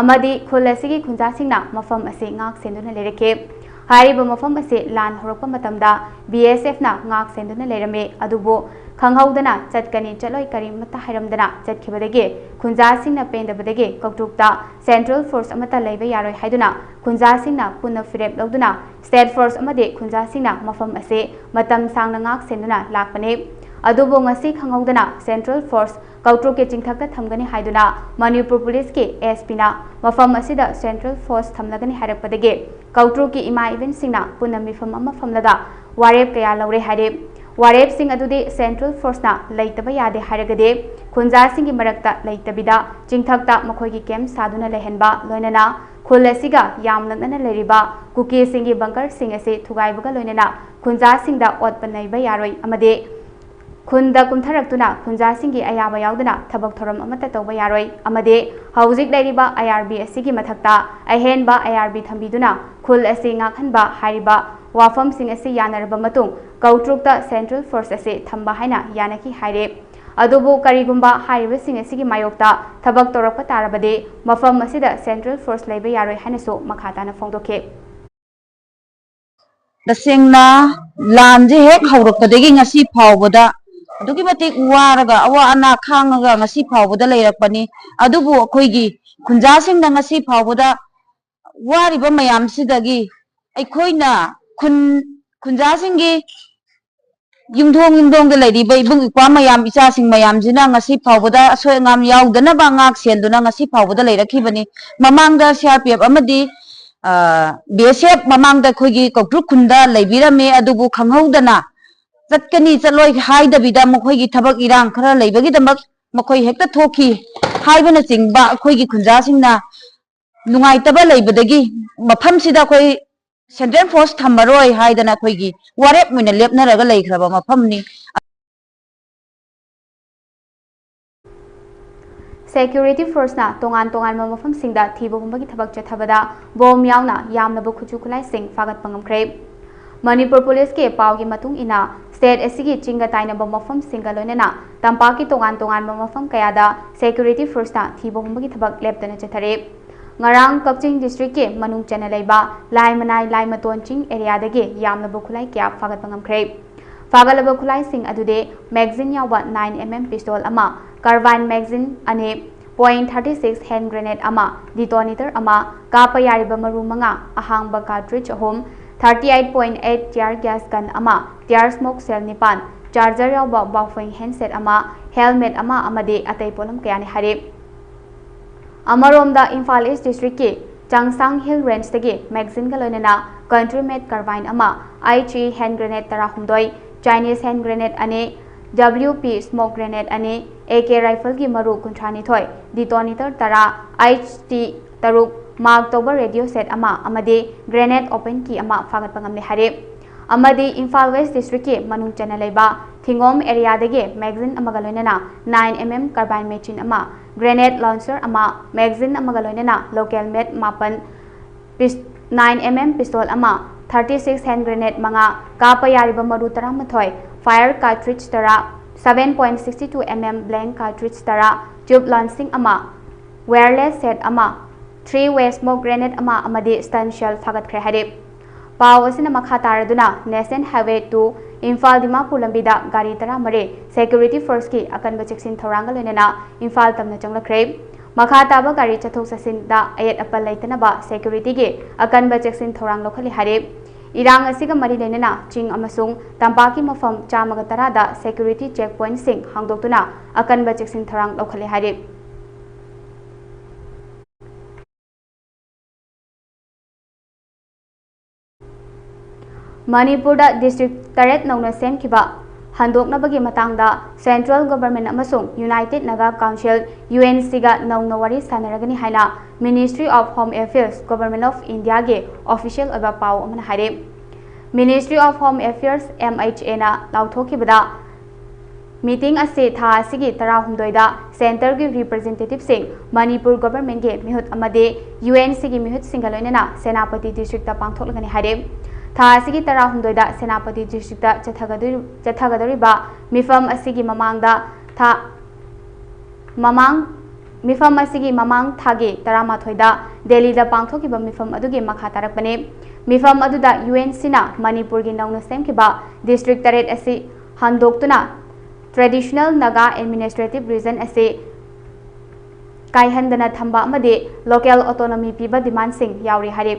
ꯑꯃꯗꯤ ꯈꯨꯜ ꯑꯁꯤꯒꯤ ꯈꯨꯟꯖꯥꯁꯤꯡꯅ ꯃꯐꯝ ꯑꯁꯤ ꯉꯥꯛ ꯁꯦꯟꯗꯨꯅ ꯂꯩꯔꯛꯈꯤ꯫ ꯍꯥꯏꯔꯤꯕ ꯃꯐꯝ ꯑꯁꯤ ꯂꯥꯟ ꯍꯧꯔꯛꯄ ꯃꯇꯝꯗ ꯕꯤ ꯑꯦꯁ ꯑꯦꯐꯅ ꯉꯥꯛ ꯁꯦꯟꯗꯨꯅ ꯂꯩꯔꯝꯃꯤ, ꯑꯗꯨꯕꯨ ꯈꯪꯍꯧꯗꯅ ꯆꯠꯀꯅꯤ ꯆꯠꯂꯣꯏ ꯀꯔꯤꯃꯠꯇ ꯍꯥꯏꯔꯝꯗꯅ ꯆꯠꯈꯤꯕꯗꯒꯤ ꯈꯨꯟꯖꯥꯁꯤꯡꯅ ꯄꯦꯟꯗꯕꯗꯒꯤ ꯀꯧꯇ꯭ꯔꯨꯛꯇ ꯁꯦꯟꯇ꯭ꯔꯦꯜ ꯐꯣꯔꯁ ꯑꯃꯠꯇ ꯂꯩꯕ ꯌꯥꯔꯣꯏ ꯍꯥꯏꯗꯨꯅ ꯈꯨꯟꯖꯥꯁꯤꯡꯅ ꯄꯨꯟꯅ ꯐꯤꯔꯦꯞ ꯂꯧꯗꯨꯅ ꯁ꯭ꯇꯦꯠ ꯐꯣꯔꯁ ꯑꯃꯗꯤ ꯈꯨꯟꯖꯥꯁꯤꯡꯅ ꯃꯐꯝ ꯑꯁꯤ ꯃꯇꯝ ꯁꯥꯡꯅ ꯉꯥꯛ ꯁꯦꯟꯗꯨꯅ ꯂꯥꯛꯄꯅꯤ꯫ ꯑꯗꯨꯕꯨ ꯉꯁꯤ ꯈꯪꯍꯧꯗꯅ ꯁꯦꯟꯇ꯭ꯔꯦꯜ ꯐꯣꯔꯁ ꯀꯧꯇ꯭ꯔꯨꯛꯀꯤ ꯆꯤꯡꯊꯛꯇ ꯊꯝꯒꯅꯤ ꯍꯥꯏꯗꯨꯅ ꯃꯅꯤꯄꯨꯔ ꯄꯨꯂꯤꯁꯀꯤ ꯑꯦꯁ ꯄꯤꯅ ꯃꯐꯝ ꯑꯁꯤꯗ ꯁꯦꯟꯇ꯭ꯔꯦꯜ ꯐꯣꯔꯁ ꯊꯝꯂꯒꯅꯤ ꯍꯥꯏꯔꯛꯄꯗꯒꯤ ꯀꯧꯇ꯭ꯔꯨꯛꯀꯤ ꯏꯃꯥ ꯏꯕꯦꯟꯁꯤꯡꯅ ꯄꯨꯟꯅ ꯃꯤꯐꯝ ꯑꯃ ꯐꯝꯂꯒ ꯋꯥꯔꯦꯞ ꯀꯌꯥ ꯂꯧꯔꯦ ꯍꯥꯏꯔꯤ꯫ ꯋꯥꯔꯦꯞꯁꯤꯡ ꯑꯗꯨꯗꯤ ꯁꯦꯟꯇ꯭ꯔꯦꯜ ꯐꯣꯔꯁꯅ ꯂꯩꯇꯕ ꯌꯥꯗꯦ ꯍꯥꯏꯔꯒꯗꯤ ꯈꯨꯟꯖꯥꯁꯤꯡꯒꯤ ꯃꯔꯛꯇ ꯂꯩꯇꯕꯤꯗ ꯆꯤꯡꯊꯛꯇ ꯃꯈꯣꯏꯒꯤ ꯀꯦꯝꯞ ꯁꯥꯗꯨꯅ ꯂꯩꯍꯟꯕ, ꯂꯣꯏꯅꯅ ꯈꯨꯜ ꯑꯁꯤꯒ ꯌꯥꯝ ꯅꯛꯅꯅ ꯂꯩꯔꯤꯕ ꯀꯨꯀꯤꯁꯤꯡꯒꯤ ꯕꯪꯀꯔꯁꯤꯡ ꯑꯁꯤ ꯊꯨꯒꯥꯏꯕꯒ ꯂꯣꯏꯅꯅ ꯈꯨꯟꯖꯥꯁꯤꯡꯗ ꯑꯣꯠꯄ ꯅꯩꯕ ꯌꯥꯔꯣꯏ ꯑꯃꯗꯤ ꯈꯨꯟꯗ ꯀꯨꯝꯊꯔꯛꯇꯨꯅ ꯈꯨꯟꯖꯥꯁꯤꯡꯒꯤ ꯑꯌꯥꯕ ꯌꯥꯎꯗꯅ ꯊꯕꯛ ꯊꯧꯔꯝ ꯑꯃꯠꯇ ꯇꯧꯕ ꯌꯥꯔꯣꯏ ꯑꯃꯗꯤ ꯍꯧꯖꯤꯛ ꯂꯩꯔꯤꯕ ꯑꯥꯏ ꯑꯥꯔ ꯕꯤ ꯑꯁꯤꯒꯤ ꯃꯊꯛꯇ ꯑꯍꯦꯟꯕ ꯑꯥꯏ ꯑꯥꯔ ꯕꯤ ꯊꯝꯕꯤꯗꯨꯅ ꯈꯨꯜ ꯑꯁꯤ ꯉꯥꯛꯍꯟꯕ ꯍꯥꯏꯔꯤꯕ ꯋꯥꯐꯝꯁꯤꯡ ꯑꯁꯤ ꯌꯥꯅꯔꯕ ꯃꯇꯨꯡ ꯀꯧꯇ꯭ꯔꯨꯛꯇ ꯁꯦꯟꯇ꯭ꯔꯦꯜ ꯐꯣꯔꯁ ꯑꯁꯤ ꯊꯝꯕ ꯍꯥꯏꯅ ꯌꯥꯅꯈꯤ ꯍꯥꯏꯔꯤ꯫ ꯑꯗꯨꯕꯨ ꯀꯔꯤꯒꯨꯝꯕ ꯍꯥꯏꯔꯤꯕꯁꯤꯡ ꯑꯁꯤꯒꯤ ꯃꯥꯌꯣꯛꯇ ꯊꯕꯛ ꯇꯧꯔꯛꯄ ꯇꯥꯔꯕꯗꯤ ꯃꯐꯝ ꯑꯁꯤꯗ ꯁꯦꯟꯇ꯭ꯔꯦꯜ ꯐꯣꯔꯁ ꯂꯩꯕ ꯌꯥꯔꯣꯏ ꯍꯥꯏꯅꯁꯨ ꯃꯈꯥ ꯇꯥꯅ ꯐꯣꯡꯗꯣꯛꯈꯤ꯫ ꯇꯁꯦꯡꯅ ꯂꯥꯟꯁꯦ ꯍꯦꯛ ꯍꯧꯔꯛꯄꯗꯒꯤ ꯉꯁꯤ ꯐꯥꯎꯕꯗ ꯑꯗꯨꯛꯀꯤ ꯃꯇꯤꯛ ꯋꯥꯔꯒ ꯑꯋꯥ ꯑꯅꯥ ꯈꯥꯡꯉꯒ ꯉꯁꯤ ꯐꯥꯎꯕꯗ ꯂꯩꯔꯛꯄꯅꯤ꯫ ꯑꯗꯨꯕꯨ ꯑꯩꯈꯣꯏꯒꯤ ꯈꯨꯟꯖꯥꯁꯤꯡꯅ ꯉꯁꯤ ꯐꯥꯎꯕꯗ ꯋꯥꯔꯤꯕ ꯃꯌꯥꯝꯁꯤꯗꯒꯤ ꯑꯩꯈꯣꯏꯅ ꯈꯨꯟ ꯈꯨꯟꯖꯥꯁꯤꯡꯒꯤ ꯌꯨꯝꯊꯣꯡ ꯌꯨꯝꯊꯣꯡꯗ ꯂꯩꯔꯤꯕ ꯏꯕꯨꯡ ꯏꯄ꯭ꯋꯥ ꯃꯌꯥꯝ, ꯏꯆꯥꯁꯤꯡ ꯃꯌꯥꯝꯁꯤꯅ ꯉꯁꯤ ꯐꯥꯎꯕꯗ ꯑꯁꯣꯏ ꯑꯉꯥꯝ ꯌꯥꯎꯗꯅꯕ ꯉꯥꯛ ꯁꯦꯟꯗꯨꯅ ꯉꯁꯤ ꯐꯥꯎꯕꯗ ꯂꯩꯔꯛꯈꯤꯕꯅꯤ꯫ ꯃꯃꯥꯡꯗ ꯁꯤ ꯑꯥꯔ ꯄꯤ ꯑꯦꯐ ꯑꯃꯗꯤ ꯕꯤ ꯑꯦꯁ ꯑꯦꯐ ꯃꯃꯥꯡꯗ ꯑꯩꯈꯣꯏꯒꯤ ꯀꯧꯇ꯭ꯔꯨꯛ ꯈꯨꯟꯗ ꯂꯩꯕꯤꯔꯝꯃꯤ꯫ ꯑꯗꯨꯕꯨ ꯈꯪꯍꯧꯗꯅ ꯆꯠꯀꯅꯤ ꯆꯠꯂꯣꯏ ꯍꯥꯏꯗꯕꯤꯗ ꯃꯈꯣꯏꯒꯤ ꯊꯕꯛ ꯏꯔꯥꯡ ꯈꯔ ꯂꯩꯕꯒꯤꯗꯃꯛ ꯃꯈꯣꯏ ꯍꯦꯛꯇ ꯊꯣꯛꯈꯤ ꯍꯥꯏꯕꯅꯆꯤꯡꯕ ꯑꯩꯈꯣꯏꯒꯤ ꯈꯨꯟꯖꯥꯁꯤꯡꯅ ꯅꯨꯡꯉꯥꯏꯇꯕ ꯂꯩꯕꯗꯒꯤ ꯃꯐꯝꯁꯤꯗ ꯑꯩꯈꯣꯏ ꯁꯦꯟꯇ꯭ꯔꯦꯜ ꯐꯣꯔꯁ ꯊꯝꯃꯔꯣꯏ ꯍꯥꯏꯗꯅ ꯑꯩꯈꯣꯏꯒꯤ ꯋꯥꯔꯦꯞ ꯑꯣꯏꯅ ꯂꯦꯞꯅꯔꯒ ꯂꯩꯈ꯭ꯔꯕ ꯃꯐꯝꯅꯤ꯫ ꯁꯦꯀ꯭ꯌꯨꯔꯤꯇꯤ ꯐꯣꯔꯁꯅ ꯇꯣꯉꯥꯟ ꯇꯣꯉꯥꯟꯕ ꯃꯐꯝꯁꯤꯡꯗ ꯊꯤꯕ ꯍꯨꯝꯕꯒꯤ ꯊꯕꯛ ꯆꯠꯊꯕꯗ ꯕꯣꯝ ꯌꯥꯎꯅ ꯌꯥꯝꯂꯕ ꯈꯨꯠꯁꯨ ꯈꯨꯠꯂꯥꯏꯁꯤꯡ ꯐꯥꯒꯠꯄ ꯉꯝꯈ꯭ꯔꯦ꯫ ꯃꯅꯤꯄꯨꯔ ꯄꯨꯂꯤꯁꯀꯤ ꯄꯥꯎꯒꯤ ꯃꯇꯨꯡ ꯏꯟꯅ, ꯁ꯭ꯇꯦꯠ ꯑꯁꯤꯒꯤ ꯆꯤꯡꯒ ꯇꯥꯏꯅꯕ ꯃꯐꯝꯁꯤꯡꯒ ꯂꯣꯏꯅꯅ ꯇꯝꯄꯥꯛꯀꯤ ꯇꯣꯉꯥꯟ ꯇꯣꯉꯥꯟꯕ ꯃꯐꯝ ꯀꯌꯥꯗ ꯁꯦꯀ꯭ꯌꯨꯔꯤꯇꯤ ꯐꯣꯔꯁꯅ ꯊꯤꯕ ꯍꯨꯝꯕꯒꯤ ꯊꯕꯛ ꯂꯦꯞꯇꯅ ꯆꯠꯊꯔꯤ꯫ ꯉꯔꯥꯡ ꯀꯛꯆꯤꯡ ꯗꯤꯁꯇ꯭ꯔꯤꯛꯀꯤ ꯃꯅꯨꯡ ꯆꯟꯅ ꯂꯩꯕ ꯂꯥꯏꯃꯅꯥꯏ ꯂꯥꯏꯃꯇꯣꯟ ꯆꯤꯡ ꯑꯦꯔꯤꯌꯥꯗꯒꯤ ꯌꯥꯝꯂꯕ ꯈꯨꯠꯂꯥꯏ ꯀꯌꯥ ꯐꯥꯒꯠꯄ ꯉꯝꯈ꯭ꯔꯦ꯫ ꯐꯥꯒꯠꯂꯕ ꯈꯨꯠꯂꯥꯏꯁꯤꯡ ꯑꯗꯨꯗꯤ ꯃꯦꯒꯖꯤꯟ ꯌꯥꯎꯕ ꯅꯥꯏꯟ ꯑꯦꯝ ꯑꯦꯝ ꯄꯤꯁꯇꯣꯜ ꯑꯃ, ꯀꯥꯔꯕꯥꯏꯟ ꯃꯦꯒꯖꯤꯟ ꯑꯅꯤ, point thirty six hand grenade ꯑꯃ, ꯗꯤꯇꯣꯅꯦꯇꯔ ꯑꯃ, ꯀꯥꯞꯄ ꯌꯥꯔꯤꯕ ꯃꯔꯨ ꯃꯉꯥ, ꯑꯍꯥꯡꯕ ꯀꯥꯔꯇ꯭ꯔꯤꯖ ꯑꯍꯨꯝ, thirty eight point eight tear gas gun ꯑꯃ, ꯇꯤꯌꯥꯔ ꯁ꯭ꯃꯣꯛ ꯁꯦꯜ ꯅꯤꯄꯥꯟ, ꯆꯥꯔꯖꯔ ꯌꯥꯎꯕ ꯕꯥꯎꯐꯣꯏ ꯍꯦꯟꯁꯦꯠ ꯑꯃ, ꯍꯦꯜꯃꯦꯠ ꯑꯃ ꯑꯃꯗꯤ ꯑꯇꯩ ꯄꯣꯠꯂꯝ ꯀꯌꯥꯅꯤ ꯍꯥꯏꯔꯤ꯫ ꯑꯃꯔꯣꯝꯗ ꯏꯝꯐꯥꯜ ꯏꯁ ꯗꯤꯁꯇ꯭ꯔꯤꯛꯀꯤ ꯆꯥꯡꯁꯥꯡ ꯍꯤꯜ ꯔꯦꯟꯖꯇꯒꯤ ꯃꯦꯒꯖꯤꯟꯒ ꯂꯣꯏꯅꯅ ꯀꯟꯇ꯭ꯔꯤ ꯃꯦꯗ ꯀꯥꯔꯕꯥꯏꯟ ꯑꯃ, ꯑꯥꯏ ꯏ ꯍꯦꯟ ꯒ꯭ꯔꯦꯅꯦꯗ ꯇꯔꯥꯍꯨꯝꯗꯣꯏ, ꯆꯥꯏꯅꯤꯁ ꯍꯦꯟ ꯒ꯭ꯔꯦꯅꯦꯗ ꯑꯅꯤ, ꯗꯕ꯭ꯂꯤꯎ ꯄꯤ ꯁ꯭ꯃꯣꯛ ꯒ꯭ꯔꯦꯅꯦꯗ ꯑꯅꯤ, ꯑꯦ ꯀꯦ ꯔꯥꯏꯐꯜꯒꯤ ꯃꯔꯨ ꯀꯨꯟꯊ꯭ꯔꯥꯅꯤꯊꯣꯏ, ꯗꯤꯇꯣꯅꯦꯇꯔ ꯇꯔꯥ, ꯑꯥꯏ ꯏ ꯇꯤ ꯇꯔꯨꯛ, mark ꯇꯧꯕ radio set ꯑꯃ ꯑꯃꯗꯤ grenade open key ꯑꯃ ꯐꯥꯒꯠꯄ ꯉꯝꯂꯦ ꯍꯥꯏꯔꯤ꯫ ꯑꯃꯗꯤ ꯏꯝꯐꯥꯜ West District ꯀꯤ ꯃꯅꯨꯡ ꯆꯟꯅ ꯂꯩꯕ ꯊꯤꯡꯒꯣꯝ area ꯗꯒꯤ magazine ꯑꯃꯒ ꯂꯣꯏꯅꯅ nine M M carbine machine ꯑꯃ, grenade launcher ꯑꯃ, magazine ꯑꯃꯒ ꯂꯣꯏꯅꯅ local made ꯃꯥꯄꯟ, pis-, nine M M pistol ꯑꯃ, thirty six hand grenade ꯃꯉꯥ, ꯀꯥꯞꯄ ꯌꯥꯔꯤꯕ ꯃꯔꯨ ꯇꯔꯥꯃꯥꯊꯣꯏ, fire cartridge ꯇꯔꯥ, seven point six two M M blank cartridge ꯇꯔꯥ, tube launching ꯑꯃ, wireless set ꯑꯃ, three way smoke grenade ꯑꯃ ꯑꯃꯗꯤ stun shell ꯐꯥꯒꯠꯈ꯭ꯔꯦ ꯍꯥꯏꯔꯤ꯫ ꯄꯥꯎ ꯑꯁꯤꯅ ꯃꯈꯥ ꯇꯥꯔꯗꯨꯅ National Highway two Imphal Dimapur ꯂꯝꯕꯤꯗ ꯒꯥꯔꯤ ꯇꯔꯥꯃꯔꯤ security force ꯀꯤ ꯑꯀꯟꯕ ꯆꯦꯛꯁꯤꯟ ꯊꯧꯔꯥꯡꯒ ꯂꯣꯏꯅꯅ ꯏꯝꯐꯥꯜ ꯇꯝꯅ ꯆꯪꯂꯛꯈ꯭ꯔꯦ꯫ ꯃꯈꯥ ꯇꯥꯕ ꯒꯥꯔꯤ ꯆꯠꯊꯣꯛ ꯆꯠꯁꯤꯟꯗ ꯑꯌꯦꯠ ꯑꯄꯟ ꯂꯩꯇꯅꯕ security ꯒꯤ ꯑꯀꯟꯕ ꯆꯦꯛꯁꯤꯟ ꯊꯧꯔꯥꯡ ꯂꯧꯈꯠꯂꯤ ꯍꯥꯏꯔꯤ꯫ ꯏꯔꯥꯡ ꯑꯁꯤꯒ ꯃꯔꯤ ꯂꯩꯅꯅ ꯆꯤꯡ ꯑꯃꯁꯨꯡ ꯇꯝꯄꯥꯛꯀꯤ ꯃꯐꯝ ꯆꯥꯝꯃꯒ ꯇꯔꯥꯗ security check point ꯁꯤꯡ ꯍꯥꯡꯗꯣꯛꯇꯨꯅ ꯑꯀꯟꯕ ꯆꯦꯛꯁꯤꯟ ꯊꯧꯔꯥꯡ ꯂꯧꯈꯠꯂꯤ ꯍꯥꯏꯔꯤ꯫ ꯃꯅꯤꯄꯨꯔꯗ district ꯇꯔꯦꯠ ꯅꯧꯅ ꯁꯦꯝꯈꯤꯕ ꯍꯟꯗꯣꯛꯅꯕꯒꯤ ꯃꯇꯥꯡꯗ central government ꯑꯃꯁꯨꯡ United Naga Council, U N C ꯒ ꯅꯧꯅ ꯋꯥꯔꯤ ꯁꯥꯟꯅꯔꯒꯅꯤ ꯍꯥꯏꯅ Ministry of Home Affairs, Government of India ꯒꯤ official ꯑꯣꯏꯕ ꯄꯥꯎ ꯑꯃꯅ ꯍꯥꯏꯔꯤ꯫ Ministry of Home Affairs, M H A ꯅ ꯂꯥꯎꯊꯣꯛꯈꯤꯕꯗ, meeting ꯑꯁꯤ ꯊꯥ ꯑꯁꯤꯒꯤ ꯇꯔꯥꯍꯨꯝꯗꯣꯏꯗ centre ꯒꯤ representative ꯁꯤꯡ, ꯃꯅꯤꯄꯨꯔ government ꯀꯤ ꯃꯤꯍꯨꯠ ꯑꯃꯗꯤ U N C ꯒꯤ ꯃꯤꯍꯨꯠꯁꯤꯡꯒ ꯂꯣꯏꯅꯅ ꯁꯦꯅꯥꯄꯇꯤ district ꯇ ꯄꯥꯡꯊꯣꯛꯂꯒꯅꯤ ꯍꯥꯏꯔꯤ꯫ ꯊꯥ ꯑꯁꯤꯒꯤ ꯇꯔꯥꯍꯨꯝꯗꯣꯏꯗ ꯁꯦꯅꯥꯄꯇꯤ district ꯇ ꯆꯠꯊꯒꯗꯣꯏ-, ꯆꯠꯊꯒꯗꯧꯔꯤꯕ ꯃꯤꯐꯝ ꯑꯁꯤꯒꯤ ꯃꯃꯥꯡꯗ ꯊꯥ, ꯃꯃꯥꯡ, ꯃꯤꯐꯝ ꯑꯁꯤꯒꯤ ꯃꯃꯥꯡ ꯊꯥꯒꯤ ꯇꯔꯥꯃꯥꯊꯣꯏꯗ ꯗꯦꯜꯂꯤꯗ ꯄꯥꯡꯊꯣꯛꯈꯤꯕ ꯃꯤꯐꯝ ꯑꯗꯨꯒꯤ ꯃꯈꯥ ꯇꯥꯔꯛꯄꯅꯤ꯫ ꯃꯤꯐꯝ ꯑꯗꯨꯗ U N C ꯅ ꯃꯅꯤꯄꯨꯔꯒꯤ ꯅꯧꯅ ꯁꯦꯝꯈꯤꯕ district ꯇꯔꯦꯠ ꯑꯁꯤ ꯍꯟꯗꯣꯛꯇꯨꯅ traditional Naga administrative region ꯑꯁꯤ ꯀꯥꯏꯍꯟꯗꯅ ꯊꯝꯕ ꯑꯃꯗꯤ local autonomy ꯄꯤꯕ demand ꯁꯤꯡ ꯌꯥꯎꯔꯤ ꯍꯥꯏꯔꯤ꯫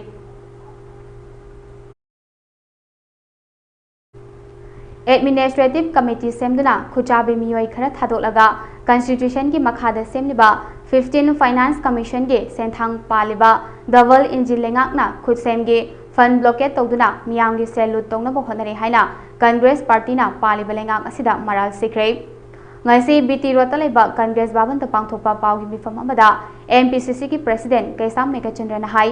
Administrative committee ꯁꯦꯝꯗꯨꯅ ꯈꯨꯠꯆꯥꯕꯤ ꯃꯤꯑꯣꯏ ꯈꯔ ꯊꯥꯗꯣꯛꯂꯒ constitution ꯒꯤ ꯃꯈꯥꯗ ꯁꯦꯝꯂꯤꯕ fifteen Finance Commission ꯒꯤ ꯁꯦꯟꯊꯥꯡ ꯄꯥꯜꯂꯤꯕ double engine ꯂꯩꯉꯥꯛꯅ ꯈꯨꯠꯁꯦꯝꯒꯤ fund blockade ꯇꯧꯗꯨꯅ ꯃꯤꯌꯥꯝꯒꯤ ꯁꯦꯜ ꯂꯨꯠ ꯇꯧꯅꯕ ꯍꯣꯠꯅꯔꯤ ꯍꯥꯏꯅ Congress party ꯅ ꯄꯥꯜꯂꯤꯕ ꯂꯩꯉꯥꯛ ꯑꯁꯤꯗ ꯃꯔꯥꯜ ꯁꯤꯈ꯭ꯔꯦ꯫ ꯉꯁꯤ ꯕꯤ ꯇꯤ ꯔꯣꯗꯇ ꯂꯩꯕ ꯀꯪꯒ꯭ꯔꯦꯁ ꯚꯕꯟꯗ ꯄꯥꯡꯊꯣꯛꯄ ꯄꯥꯎꯒꯤ ꯃꯤꯐꯝ ꯑꯃꯗ ꯑꯦꯝ ꯄꯤ ꯁꯤ ꯁꯤꯒꯤ ꯄ꯭ꯔꯦꯁꯤꯗꯦꯟꯠ ꯀꯩꯁꯥꯝ ꯃꯦꯘꯆꯟꯗ꯭ꯔꯅ ꯍꯥꯏ,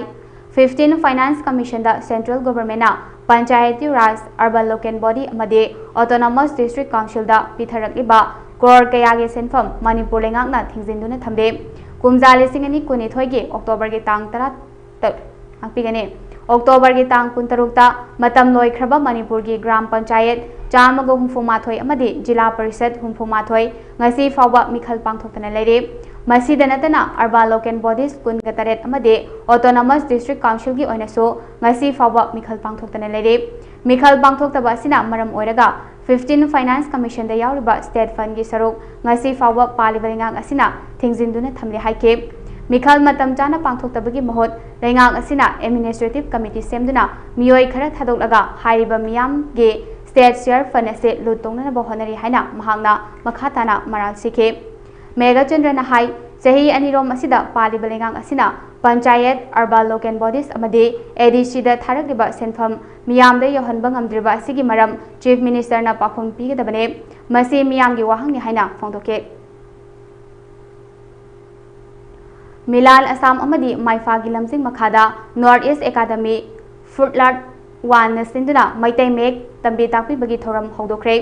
ꯐꯤꯐꯇꯤꯟ ꯐꯥꯏꯅꯥꯟꯁ ꯀꯃꯤꯁꯟꯗ ꯁꯦꯟꯇ꯭ꯔꯦꯜ ꯒꯣꯚꯔꯟꯃꯦꯟꯠꯅ ꯄꯟꯆꯥꯌꯇꯤ ꯔꯥꯖ, ꯑꯔꯕꯟ ꯂꯣꯀꯦꯜ ꯕꯣꯗꯤ ꯑꯃꯗꯤ ꯑꯣꯇꯣꯅꯣꯃꯁ ꯗꯤꯁꯇ꯭ꯔꯤꯛ ꯀꯥꯎꯟꯁꯤꯜꯗ ꯄꯤꯊꯔꯛꯂꯤꯕ ꯀ꯭ꯔꯣꯔ ꯀꯌꯥꯒꯤ ꯁꯦꯟꯐꯝ ꯃꯅꯤꯄꯨꯔ ꯂꯩꯉꯥꯛꯅ ꯊꯤꯡꯖꯤꯟꯗꯨꯅ ꯊꯝꯂꯦ꯫ ꯀꯨꯝꯖꯥ ꯂꯤꯁꯤꯡ ꯑꯅꯤ ꯀꯨꯟꯅꯤꯊꯣꯏꯒꯤ ꯑꯣꯛꯇꯣꯕꯔꯒꯤ ꯇꯥꯡ ꯇꯔꯥ ꯉꯥꯛꯄꯤꯒꯅꯤ꯫ ꯑꯣꯛꯇꯣꯕꯔꯒꯤ ꯇꯥꯡ ꯀꯨꯟꯇꯔꯨꯛꯇ ꯃꯇꯝ ꯂꯣꯏꯈ꯭ꯔꯕ ꯃꯅꯤꯄꯨꯔꯒꯤ ꯒ꯭ꯔꯥꯝ ꯄꯟꯆꯥꯌꯠ ꯆꯥꯝꯃꯒ ꯍꯨꯝꯐꯨ ꯃꯥꯊꯣꯏ ꯑꯃꯗꯤ ꯖꯤꯂꯥ ꯄꯔꯤꯁꯠ ꯍꯨꯝꯐꯨ ꯃꯥꯊꯣꯏ ꯉꯁꯤ ꯐꯥꯎꯕ ꯃꯤꯈꯜ ꯄꯥꯡꯊꯣꯛꯇꯅ ꯂꯩꯔꯤ꯫ ꯃꯁꯤꯗ ꯅꯠꯇꯅ ꯑꯔꯕꯥꯟ ꯂꯣꯀꯦꯜ ꯕꯣꯗꯤꯁ ꯀꯨꯟꯒ ꯇꯔꯦꯠ ꯑꯃꯗꯤ ꯑꯣꯇꯣꯅꯣꯃꯁ ꯗꯤꯁꯇ꯭ꯔꯤꯛ ꯀꯥꯎꯟꯁꯤꯜꯒꯤ ꯑꯣꯏꯅꯁꯨ ꯉꯁꯤ ꯐꯥꯎꯕ ꯃꯤꯈꯜ ꯄꯥꯡꯊꯣꯛꯇꯅ ꯂꯩꯔꯤ꯫ ꯃꯤꯈꯜ ꯄꯥꯡꯊꯣꯛꯇꯕ ꯑꯁꯤꯅ ꯃꯔꯝ ꯑꯣꯏꯔꯒ ꯐꯤꯐꯇꯤꯟ ꯐꯥꯏꯅꯥꯟꯁ ꯀꯃꯤꯁꯟꯗ ꯌꯥꯎꯔꯤꯕ ꯁ꯭ꯇꯦꯠ ꯐꯟꯒꯤ ꯁꯔꯨꯛ ꯉꯁꯤ ꯐꯥꯎꯕ ꯄꯥꯜꯂꯤꯕ ꯂꯩꯉꯥꯛ ꯑꯁꯤꯅ ꯊꯤꯡꯖꯤꯟꯗꯨꯅ ꯊꯝꯂꯤ ꯍꯥꯏꯈꯤ꯫ ꯃꯤꯈꯜ ꯃꯇꯝ ꯆꯥꯅ ꯄꯥꯡꯊꯣꯛꯇꯕꯒꯤ ꯃꯍꯨꯠ ꯂꯩꯉꯥꯛ ꯑꯁꯤꯅ ꯑꯦꯗꯃꯤꯅꯤꯁꯇ꯭ꯔꯦꯇꯤꯚ ꯀꯃꯤꯇꯤ ꯁꯦꯝꯗꯨꯅ ꯃꯤꯑꯣꯏ ꯈꯔ ꯊꯥꯗꯣꯛꯂꯒ ꯍꯥꯏꯔꯤꯕ ꯃꯤꯌꯥꯝꯒꯤ ꯁ꯭ꯇꯦꯠ ꯁꯤꯌꯔ ꯐꯟ ꯑꯁꯤ ꯂꯨꯠ ꯇꯧꯅꯅꯕ ꯍꯣꯠꯅꯔꯤ ꯍꯥꯏꯅ ꯃꯍꯥꯛꯅ ꯃꯈꯥ ꯇꯥꯅ ꯃꯔꯥꯜ ꯁꯤꯈꯤ꯫ ꯃꯦꯘꯆꯟꯗ꯭ꯔꯅ ꯍꯥꯏ, ꯆꯍꯤ ꯑꯅꯤꯔꯣꯝ ꯑꯁꯤꯗ ꯄꯥꯜꯂꯤꯕ ꯂꯩꯉꯥꯛ ꯑꯁꯤꯅ ꯄꯟꯆꯥꯌꯠ, ꯑꯔꯕꯥꯟ ꯂꯣꯀꯦꯜ ꯕꯣꯗꯤꯁ ꯑꯃꯗꯤ ꯑꯦ ꯗꯤ ꯁꯤꯗ ꯊꯥꯔꯛꯂꯤꯕ ꯁꯦꯟꯐꯝ ꯃꯤꯌꯥꯝꯗ ꯌꯧꯍꯟꯕ ꯉꯝꯗ꯭ꯔꯤꯕ ꯑꯁꯤꯒꯤ ꯃꯔꯝ ꯆꯤꯐ ꯃꯤꯅꯤꯁꯇꯔꯅ ꯄꯥꯎꯈꯨꯝ ꯄꯤꯒꯗꯕꯅꯤ꯫ ꯃꯁꯤ ꯃꯤꯌꯥꯝꯒꯤ ꯋꯥꯍꯪꯅꯤ ꯍꯥꯏꯅ ꯐꯣꯡꯗꯣꯛꯈꯤ꯫ ꯃꯤꯂꯥꯟ ꯑꯁꯥꯝ ꯑꯃꯗꯤ ꯃꯥꯏꯐꯥꯒꯤ ꯂꯝꯖꯤꯡ ꯃꯈꯥꯗ ꯅꯣꯔꯠ ꯏꯁ ꯑꯦꯀꯥꯗꯃꯤ ꯐꯨꯗ ꯂꯥꯔꯠ ꯋꯥꯟꯅ ꯁꯤꯟꯗꯨꯅ ꯃꯩꯇꯩ ꯃꯌꯦꯛ ꯇꯝꯕꯤ ꯇꯥꯛꯄꯤꯕꯒꯤ ꯊꯧꯔꯝ ꯍꯧꯗꯣꯛꯈ꯭ꯔꯦ꯫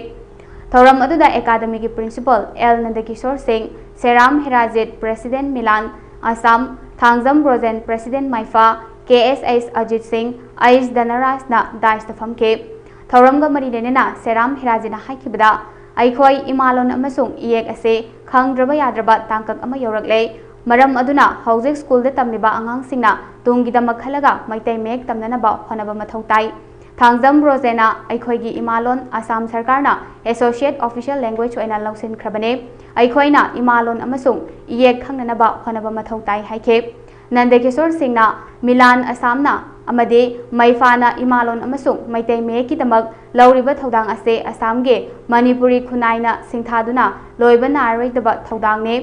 ꯊꯧꯔꯝ ꯑꯗꯨꯗ ꯑꯦꯀꯥꯗꯃꯤꯒꯤ principle L Nandakishore Singh, Seram Herajit, president Milan Asham, Thangjam Brojen, president Maifa, K S H Ajit Singh, H ꯙꯅꯔꯥꯖꯅ ꯗꯥꯏꯁꯇ ꯐꯝꯈꯤ꯫ ꯊꯧꯔꯝꯒ ꯃꯔꯤ ꯂꯩꯅꯅ ꯁꯦꯔꯥꯝ ꯍꯦꯔꯥꯖꯤꯠꯅ ꯍꯥꯏꯈꯤꯕꯗ, ꯑꯩꯈꯣꯏ ꯏꯃꯥꯂꯣꯟ ꯑꯃꯁꯨꯡ ꯏꯌꯦꯛ ꯑꯁꯤ ꯈꯪꯗ꯭ꯔꯕ ꯌꯥꯗ꯭ꯔꯕ ꯇꯥꯡꯀꯛ ꯑꯃ ꯌꯧꯔꯛꯂꯦ꯫ ꯃꯔꯝ ꯑꯗꯨꯅ ꯍꯧꯖꯤꯛ ꯁ꯭ꯀꯨꯜꯗ ꯇꯝꯂꯤꯕ ꯑꯉꯥꯡꯁꯤꯡꯅ ꯇꯨꯡꯒꯤꯗꯃꯛ ꯈꯜꯂꯒ ꯃꯩꯇꯩ ꯃꯌꯦꯛ ꯇꯝꯅꯅꯕ ꯍꯣꯠꯅꯕ ꯃꯊꯧ ꯇꯥꯏ꯫ ꯊꯥꯡꯖꯝ ꯕ꯭ꯔꯣꯖꯦꯅ ꯑꯩꯈꯣꯏꯒꯤ ꯏꯃꯥꯂꯣꯟ ꯑꯁꯥꯝ ꯁꯔꯀꯥꯔꯅ ꯑꯦꯁꯣꯁꯤꯌꯦꯠ ꯑꯣꯐꯤꯁꯤꯌꯦꯜ ꯂꯦꯡꯒ꯭ꯋꯦꯖ ꯑꯣꯏꯅ ꯂꯧꯁꯤꯟꯈ꯭ꯔꯕꯅꯤ꯫ ꯑꯩꯈꯣꯏꯅ ꯏꯃꯥꯂꯣꯟ ꯑꯃꯁꯨꯡ ꯏꯌꯦꯛ ꯈꯪꯅꯅꯕ ꯍꯣꯠꯅꯕ ꯃꯊꯧ ꯇꯥꯏ ꯍꯥꯏꯈꯤ꯫ ꯅꯟꯗꯀꯤꯁꯣꯔ ꯁꯤꯡꯅ ꯃꯤꯂꯥꯟ ꯑꯁꯥꯝꯅ ꯑꯃꯗꯤ ꯃꯩꯐꯥꯅ ꯏꯃꯥꯂꯣꯟ ꯑꯃꯁꯨꯡ ꯃꯩꯇꯩ ꯃꯌꯦꯛꯀꯤꯗꯃꯛ ꯂꯧꯔꯤꯕ ꯊꯧꯗꯥꯡ ꯑꯁꯤ ꯑꯁꯥꯝꯒꯤ ꯃꯅꯤꯄꯨꯔꯤ ꯈꯨꯟꯅꯥꯏꯅ ꯁꯤꯡꯊꯥꯗꯨꯅ ꯂꯣꯏꯕ ꯅꯥꯏꯔꯔꯣꯏꯗꯕ ꯊꯧꯗꯥꯡꯅꯤ꯫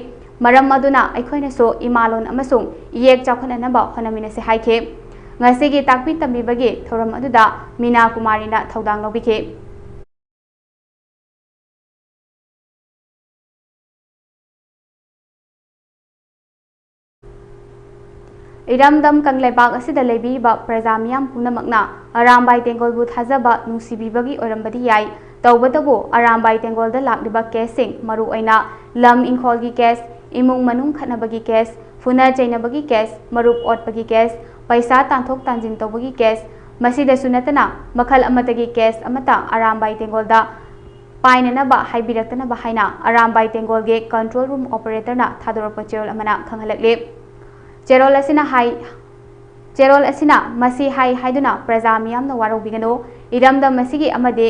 ꯃꯔꯝ ꯑꯗꯨꯅ ꯑꯩꯈꯣꯏꯅꯁꯨ ꯏꯃꯥꯂꯣꯟ ꯑꯃꯁꯨꯡ ꯏꯌꯦꯛ ꯆꯥꯎꯈꯠꯅꯅꯕ ꯍꯣꯠꯅꯃꯤꯟꯅꯁꯤ ꯍꯥꯏꯈꯤ꯫ ꯉꯁꯤꯒꯤ ꯇꯥꯛꯄꯤ ꯇꯝꯕꯤꯕꯒꯤ ꯊꯧꯔꯝ ꯑꯗꯨꯗ ꯃꯤꯅꯥ ꯀꯨꯃꯥꯔꯤꯅ ꯊꯧꯗꯥꯡ ꯂꯧꯕꯤꯈꯤ꯫ ꯏꯔꯝꯗꯝ ꯀꯪꯂꯩꯄꯥꯛ ꯑꯁꯤꯗ ꯂꯩꯕꯤꯔꯤꯕ ꯄ꯭ꯔꯖꯥ ꯃꯤꯌꯥꯝ ꯄꯨꯝꯅꯃꯛꯅ ꯑꯔꯥꯝꯕꯥꯏ ꯇꯦꯡꯒꯣꯜꯕꯨ ꯊꯥꯖꯕ, ꯅꯨꯡꯁꯤꯕꯤꯕꯒꯤ ꯑꯣꯏꯔꯝꯕꯗꯤ ꯌꯥꯏ꯫ ꯇꯧꯕꯇꯕꯨ ꯑꯔꯥꯝꯕꯥꯏ ꯇꯦꯡꯒꯣꯜꯗ ꯂꯥꯛꯂꯤꯕ ꯀꯦꯁꯁꯤꯡ, ꯃꯔꯨꯑꯣꯏꯅ ꯂꯝ ꯏꯪꯈꯣꯜꯒꯤ ꯀꯦꯁ, ꯏꯃꯨꯡ ꯃꯅꯨꯡ ꯈꯠꯅꯕꯒꯤ ꯀꯦꯁ, ꯐꯨꯅ ꯆꯩꯅꯕꯒꯤ ꯀꯦꯁ, ꯃꯔꯨꯞ ꯑꯣꯠꯄꯒꯤ ꯀꯦꯁ, ꯄꯩꯁꯥ ꯇꯥꯟꯊꯣꯛ ꯇꯥꯟꯁꯤꯟ ꯇꯧꯕꯒꯤ ꯀꯦꯁ, ꯃꯁꯤꯗꯁꯨ ꯅꯠꯇꯅ ꯃꯈꯜ ꯑꯃꯠꯇꯒꯤ ꯀꯦꯁ ꯑꯃꯠꯇ ꯑꯔꯥꯝꯕꯥꯏ ꯇꯦꯡꯒꯣꯜꯗ ꯄꯥꯏꯅꯅꯕ ꯍꯥꯏꯕꯤꯔꯛꯇꯅꯕ ꯍꯥꯏꯅ ꯑꯔꯥꯝꯕꯥꯏ ꯇꯦꯡꯒꯣꯜꯒꯤ control room operator ꯅ ꯊꯥꯗꯣꯔꯛꯄ ꯆꯦꯔꯣꯜ ꯑꯃꯅ ꯈꯪꯍꯜꯂꯛꯂꯤ꯫ ꯆꯦꯔꯣꯜ ꯑꯁꯤꯅ ꯍꯥꯏ, ꯆꯦꯔꯣꯜ ꯑꯁꯤꯅ ꯃꯁꯤ ꯍꯥꯏ ꯍꯥꯏꯗꯨꯅ ꯄ꯭ꯔꯖꯥ ꯃꯤꯌꯥꯝꯅ ꯋꯥꯔꯧꯕꯤꯒꯅꯨ꯫ ꯏꯔꯝꯗꯝ ꯑꯁꯤꯒꯤ ꯑꯃꯗꯤ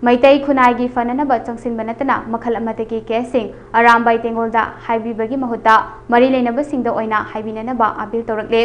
ꯃꯩꯇꯩ ꯈꯨꯟꯅꯥꯏꯒꯤ ꯐꯅꯅꯕ ꯆꯪꯁꯤꯟꯕ ꯅꯠꯇꯅ ꯃꯈꯜ ꯑꯃꯠꯇꯒꯤ ꯀꯦꯁꯁꯤꯡ ꯑꯔꯥꯝꯕꯥꯏ ꯇꯦꯡꯒꯣꯜꯗ ꯍꯥꯏꯕꯤꯕꯒꯤ ꯃꯍꯨꯠꯇ ꯃꯔꯤ ꯂꯩꯅꯕꯁꯤꯡꯗ ꯑꯣꯏꯅ ꯍꯥꯏꯕꯤꯅꯅꯕ ꯑꯥꯄꯤꯜ ꯇꯧꯔꯛꯂꯤ꯫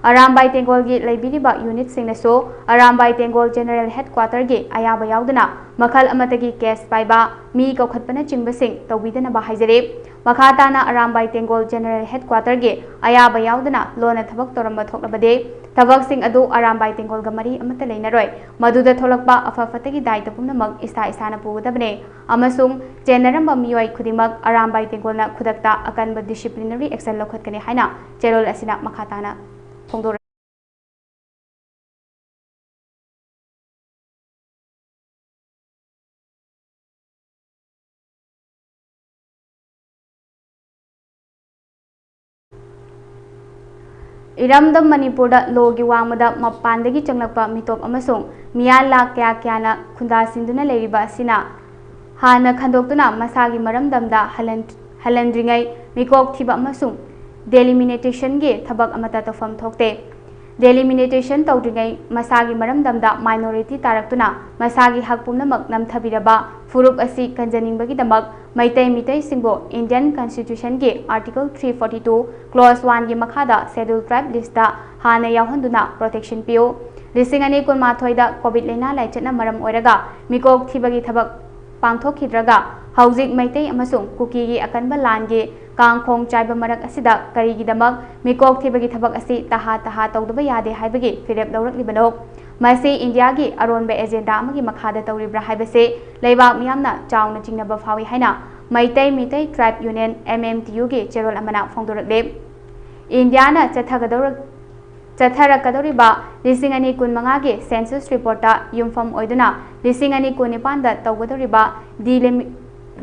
ꯑꯔꯥꯝꯕꯥꯏ ꯇꯦꯡꯒꯣꯜꯒꯤ ꯂꯩꯕꯤꯔꯤꯕ unit ꯁꯤꯡꯅꯁꯨ ꯑꯔꯥꯝꯕꯥꯏ ꯇꯦꯡꯒꯣꯜ general headquarter ꯒꯤ ꯑꯌꯥꯕ ꯌꯥꯎꯗꯅ ꯃꯈꯜ ꯑꯃꯠꯇꯒꯤ ꯀꯦꯁ ꯄꯥꯏꯕ, ꯃꯤ ꯀꯧꯈꯠꯄꯅꯆꯤꯡꯕꯁꯤꯡ ꯇꯧꯕꯤꯗꯅꯕ ꯍꯥꯏꯖꯔꯤ꯫ ꯃꯈꯥ ꯇꯥꯅ ꯑꯔꯥꯝꯕꯥꯏ ꯇꯦꯡꯒꯣꯜ general headquarter ꯒꯤ ꯑꯌꯥꯕ ꯌꯥꯎꯗꯅ ꯂꯣꯟꯅ ꯊꯕꯛ ꯇꯧꯔꯝꯕ ꯊꯣꯛꯂꯕꯗꯤ ꯊꯕꯛꯁꯤꯡ ꯑꯗꯨ ꯑꯔꯥꯝꯕꯥꯏ ꯇꯦꯡꯒꯣꯜꯒ ꯃꯔꯤ ꯑꯃꯠꯇ ꯂꯩꯅꯔꯣꯏ꯫ ꯃꯗꯨꯗ ꯊꯣꯛꯂꯛꯄ ꯑꯐ ꯐꯠꯇꯒꯤ ꯗꯥꯏꯇ ꯄꯨꯝꯅꯃꯛ ꯏꯁꯥ ꯏꯁꯥꯅ ꯄꯨꯒꯗꯕꯅꯤ ꯑꯃꯁꯨꯡ ꯆꯦꯟꯅꯔꯝꯕ ꯃꯤꯑꯣꯏ ꯈꯨꯗꯤꯡꯃꯛ ꯑꯔꯥꯝꯕꯥꯏ ꯇꯦꯡꯒꯣꯜꯅ ꯈꯨꯗꯛꯇ ꯑꯀꯟꯕ disciplinary action ꯂꯧꯈꯠꯀꯅꯤ ꯍꯥꯏꯅ ꯆꯦꯔꯣꯜ ꯑꯁꯤꯅ ꯃꯈꯥ ꯇꯥꯅ ꯐꯣꯡꯗꯣꯔꯛꯂꯤ꯫ ꯏꯔꯝꯗꯝ ꯃꯅꯤꯄꯨꯔꯗ ꯂꯣꯒꯤ ꯋꯥꯡꯃꯗ ꯃꯄꯥꯟꯗꯒꯤ ꯆꯪꯂꯛꯄ ꯃꯤꯇꯣꯞ ꯑꯃꯁꯨꯡ ꯃꯤꯌꯥꯜ ꯂꯥꯈ ꯀꯌꯥ ꯀꯌꯥꯅ ꯈꯨꯟꯗꯥꯁꯤꯟꯗꯨꯅ ꯂꯩꯔꯤꯕ ꯑꯁꯤꯅ ꯍꯥꯟꯅ ꯈꯟꯗꯣꯛꯇꯨꯅ ꯃꯁꯥꯒꯤ ꯃꯔꯝꯗꯝꯗ ꯍꯜꯍꯟ-, ꯍꯜꯍꯟꯗ꯭ꯔꯤꯉꯩ ꯃꯤꯀꯣꯛ ꯊꯤꯕ ꯑꯃꯁꯨꯡ delimitation ꯒꯤ ꯊꯕꯛ ꯑꯃꯠꯇ ꯇꯧꯐꯝ ꯊꯣꯛꯇꯦ꯫ Delimitation ꯇꯧꯗ꯭ꯔꯤꯉꯩ ꯃꯁꯥꯒꯤ ꯃꯔꯝꯗꯝꯗ minority ꯇꯥꯔꯛꯇꯨꯅ ꯃꯁꯥꯒꯤ ꯍꯛ ꯄꯨꯝꯅꯃꯛ ꯅꯝꯊꯕꯤꯔꯕ ꯐꯨꯔꯨꯞ ꯑꯁꯤ ꯀꯟꯖꯅꯤꯡꯕꯒꯤꯗꯃꯛ ꯃꯩꯇꯩ ꯃꯤꯇꯩꯁꯤꯡꯕꯨ Indian Constitution ꯒꯤ Article three forty two Clause one ꯒꯤ ꯃꯈꯥꯗ Scheduled Tribe list ꯇ ꯍꯥꯟꯅ ꯌꯥꯎꯍꯟꯗꯨꯅ protection ꯄꯤꯌꯨ꯫ ꯂꯤꯁꯤꯡ ꯑꯅꯤ ꯀꯨꯟꯃꯥꯊꯣꯏꯗ COVID ꯂꯥꯏꯅꯥ ꯂꯥꯏꯆꯠꯅ ꯃꯔꯝ ꯑꯣꯏꯔꯒ ꯃꯤꯀꯣꯛ ꯊꯤꯕꯒꯤ ꯊꯕꯛ ꯄꯥꯡꯊꯣꯛꯈꯤꯗ꯭ꯔꯒ ꯍꯧꯖꯤꯛ ꯃꯩꯇꯩ ꯑꯃꯁꯨꯡ ꯀꯨꯀꯤꯒꯤ ꯑꯀꯟꯕ ꯂꯥꯟꯒꯤ ꯀꯥꯡꯈꯣꯡ ꯆꯥꯏꯕ ꯃꯔꯛ ꯑꯁꯤꯗ ꯀꯔꯤꯒꯤꯗꯃꯛ ꯃꯤꯀꯣꯛ ꯊꯤꯕꯒꯤ ꯊꯕꯛ ꯑꯁꯤ ꯇꯍꯥ ꯇꯍꯥ ꯇꯧꯗꯕ ꯌꯥꯗꯦ ꯍꯥꯏꯕꯒꯤ ꯐꯤꯔꯦꯞ ꯂꯧꯔꯛꯂꯤꯕꯅꯣ? ꯃꯁꯤ ꯏꯟꯗꯤꯌꯥꯒꯤ ꯑꯔꯣꯟꯕ agenda ꯑꯃꯒꯤ ꯃꯈꯥꯗ ꯇꯧꯔꯤꯕ꯭ꯔꯥ ꯍꯥꯏꯕꯁꯤ ꯂꯩꯕꯥꯛ ꯃꯤꯌꯥꯝꯅ ꯆꯥꯎꯅ ꯆꯤꯡꯅꯕ ꯐꯥꯎꯏ ꯍꯥꯏꯅ Meitei Meitei Tribe Union, M M T U ꯒꯤ ꯆꯦꯔꯣꯜ ꯑꯃꯅ ꯐꯣꯡꯗꯣꯔꯛꯂꯤ꯫ ꯏꯟꯗꯤꯌꯥꯅ ꯆꯠꯊꯒꯗꯧꯔ-, ꯆꯠꯊꯔꯛꯀꯗꯧꯔꯤꯕ ꯂꯤꯁꯤꯡ ꯑꯅꯤ ꯀꯨꯟꯃꯉꯥꯒꯤ ꯁꯦꯟꯁꯁ ꯔꯤꯄꯣꯔꯠꯇ ꯌꯨꯝꯐꯝ ꯑꯣꯏꯗꯨꯅ ꯂꯤꯁꯤꯡ ꯑꯅꯤ ꯀꯨꯟꯅꯤꯄꯥꯟꯗ ꯇꯧꯒꯗꯧꯔꯤꯕ ꯗꯤꯂꯤꯃꯤ-,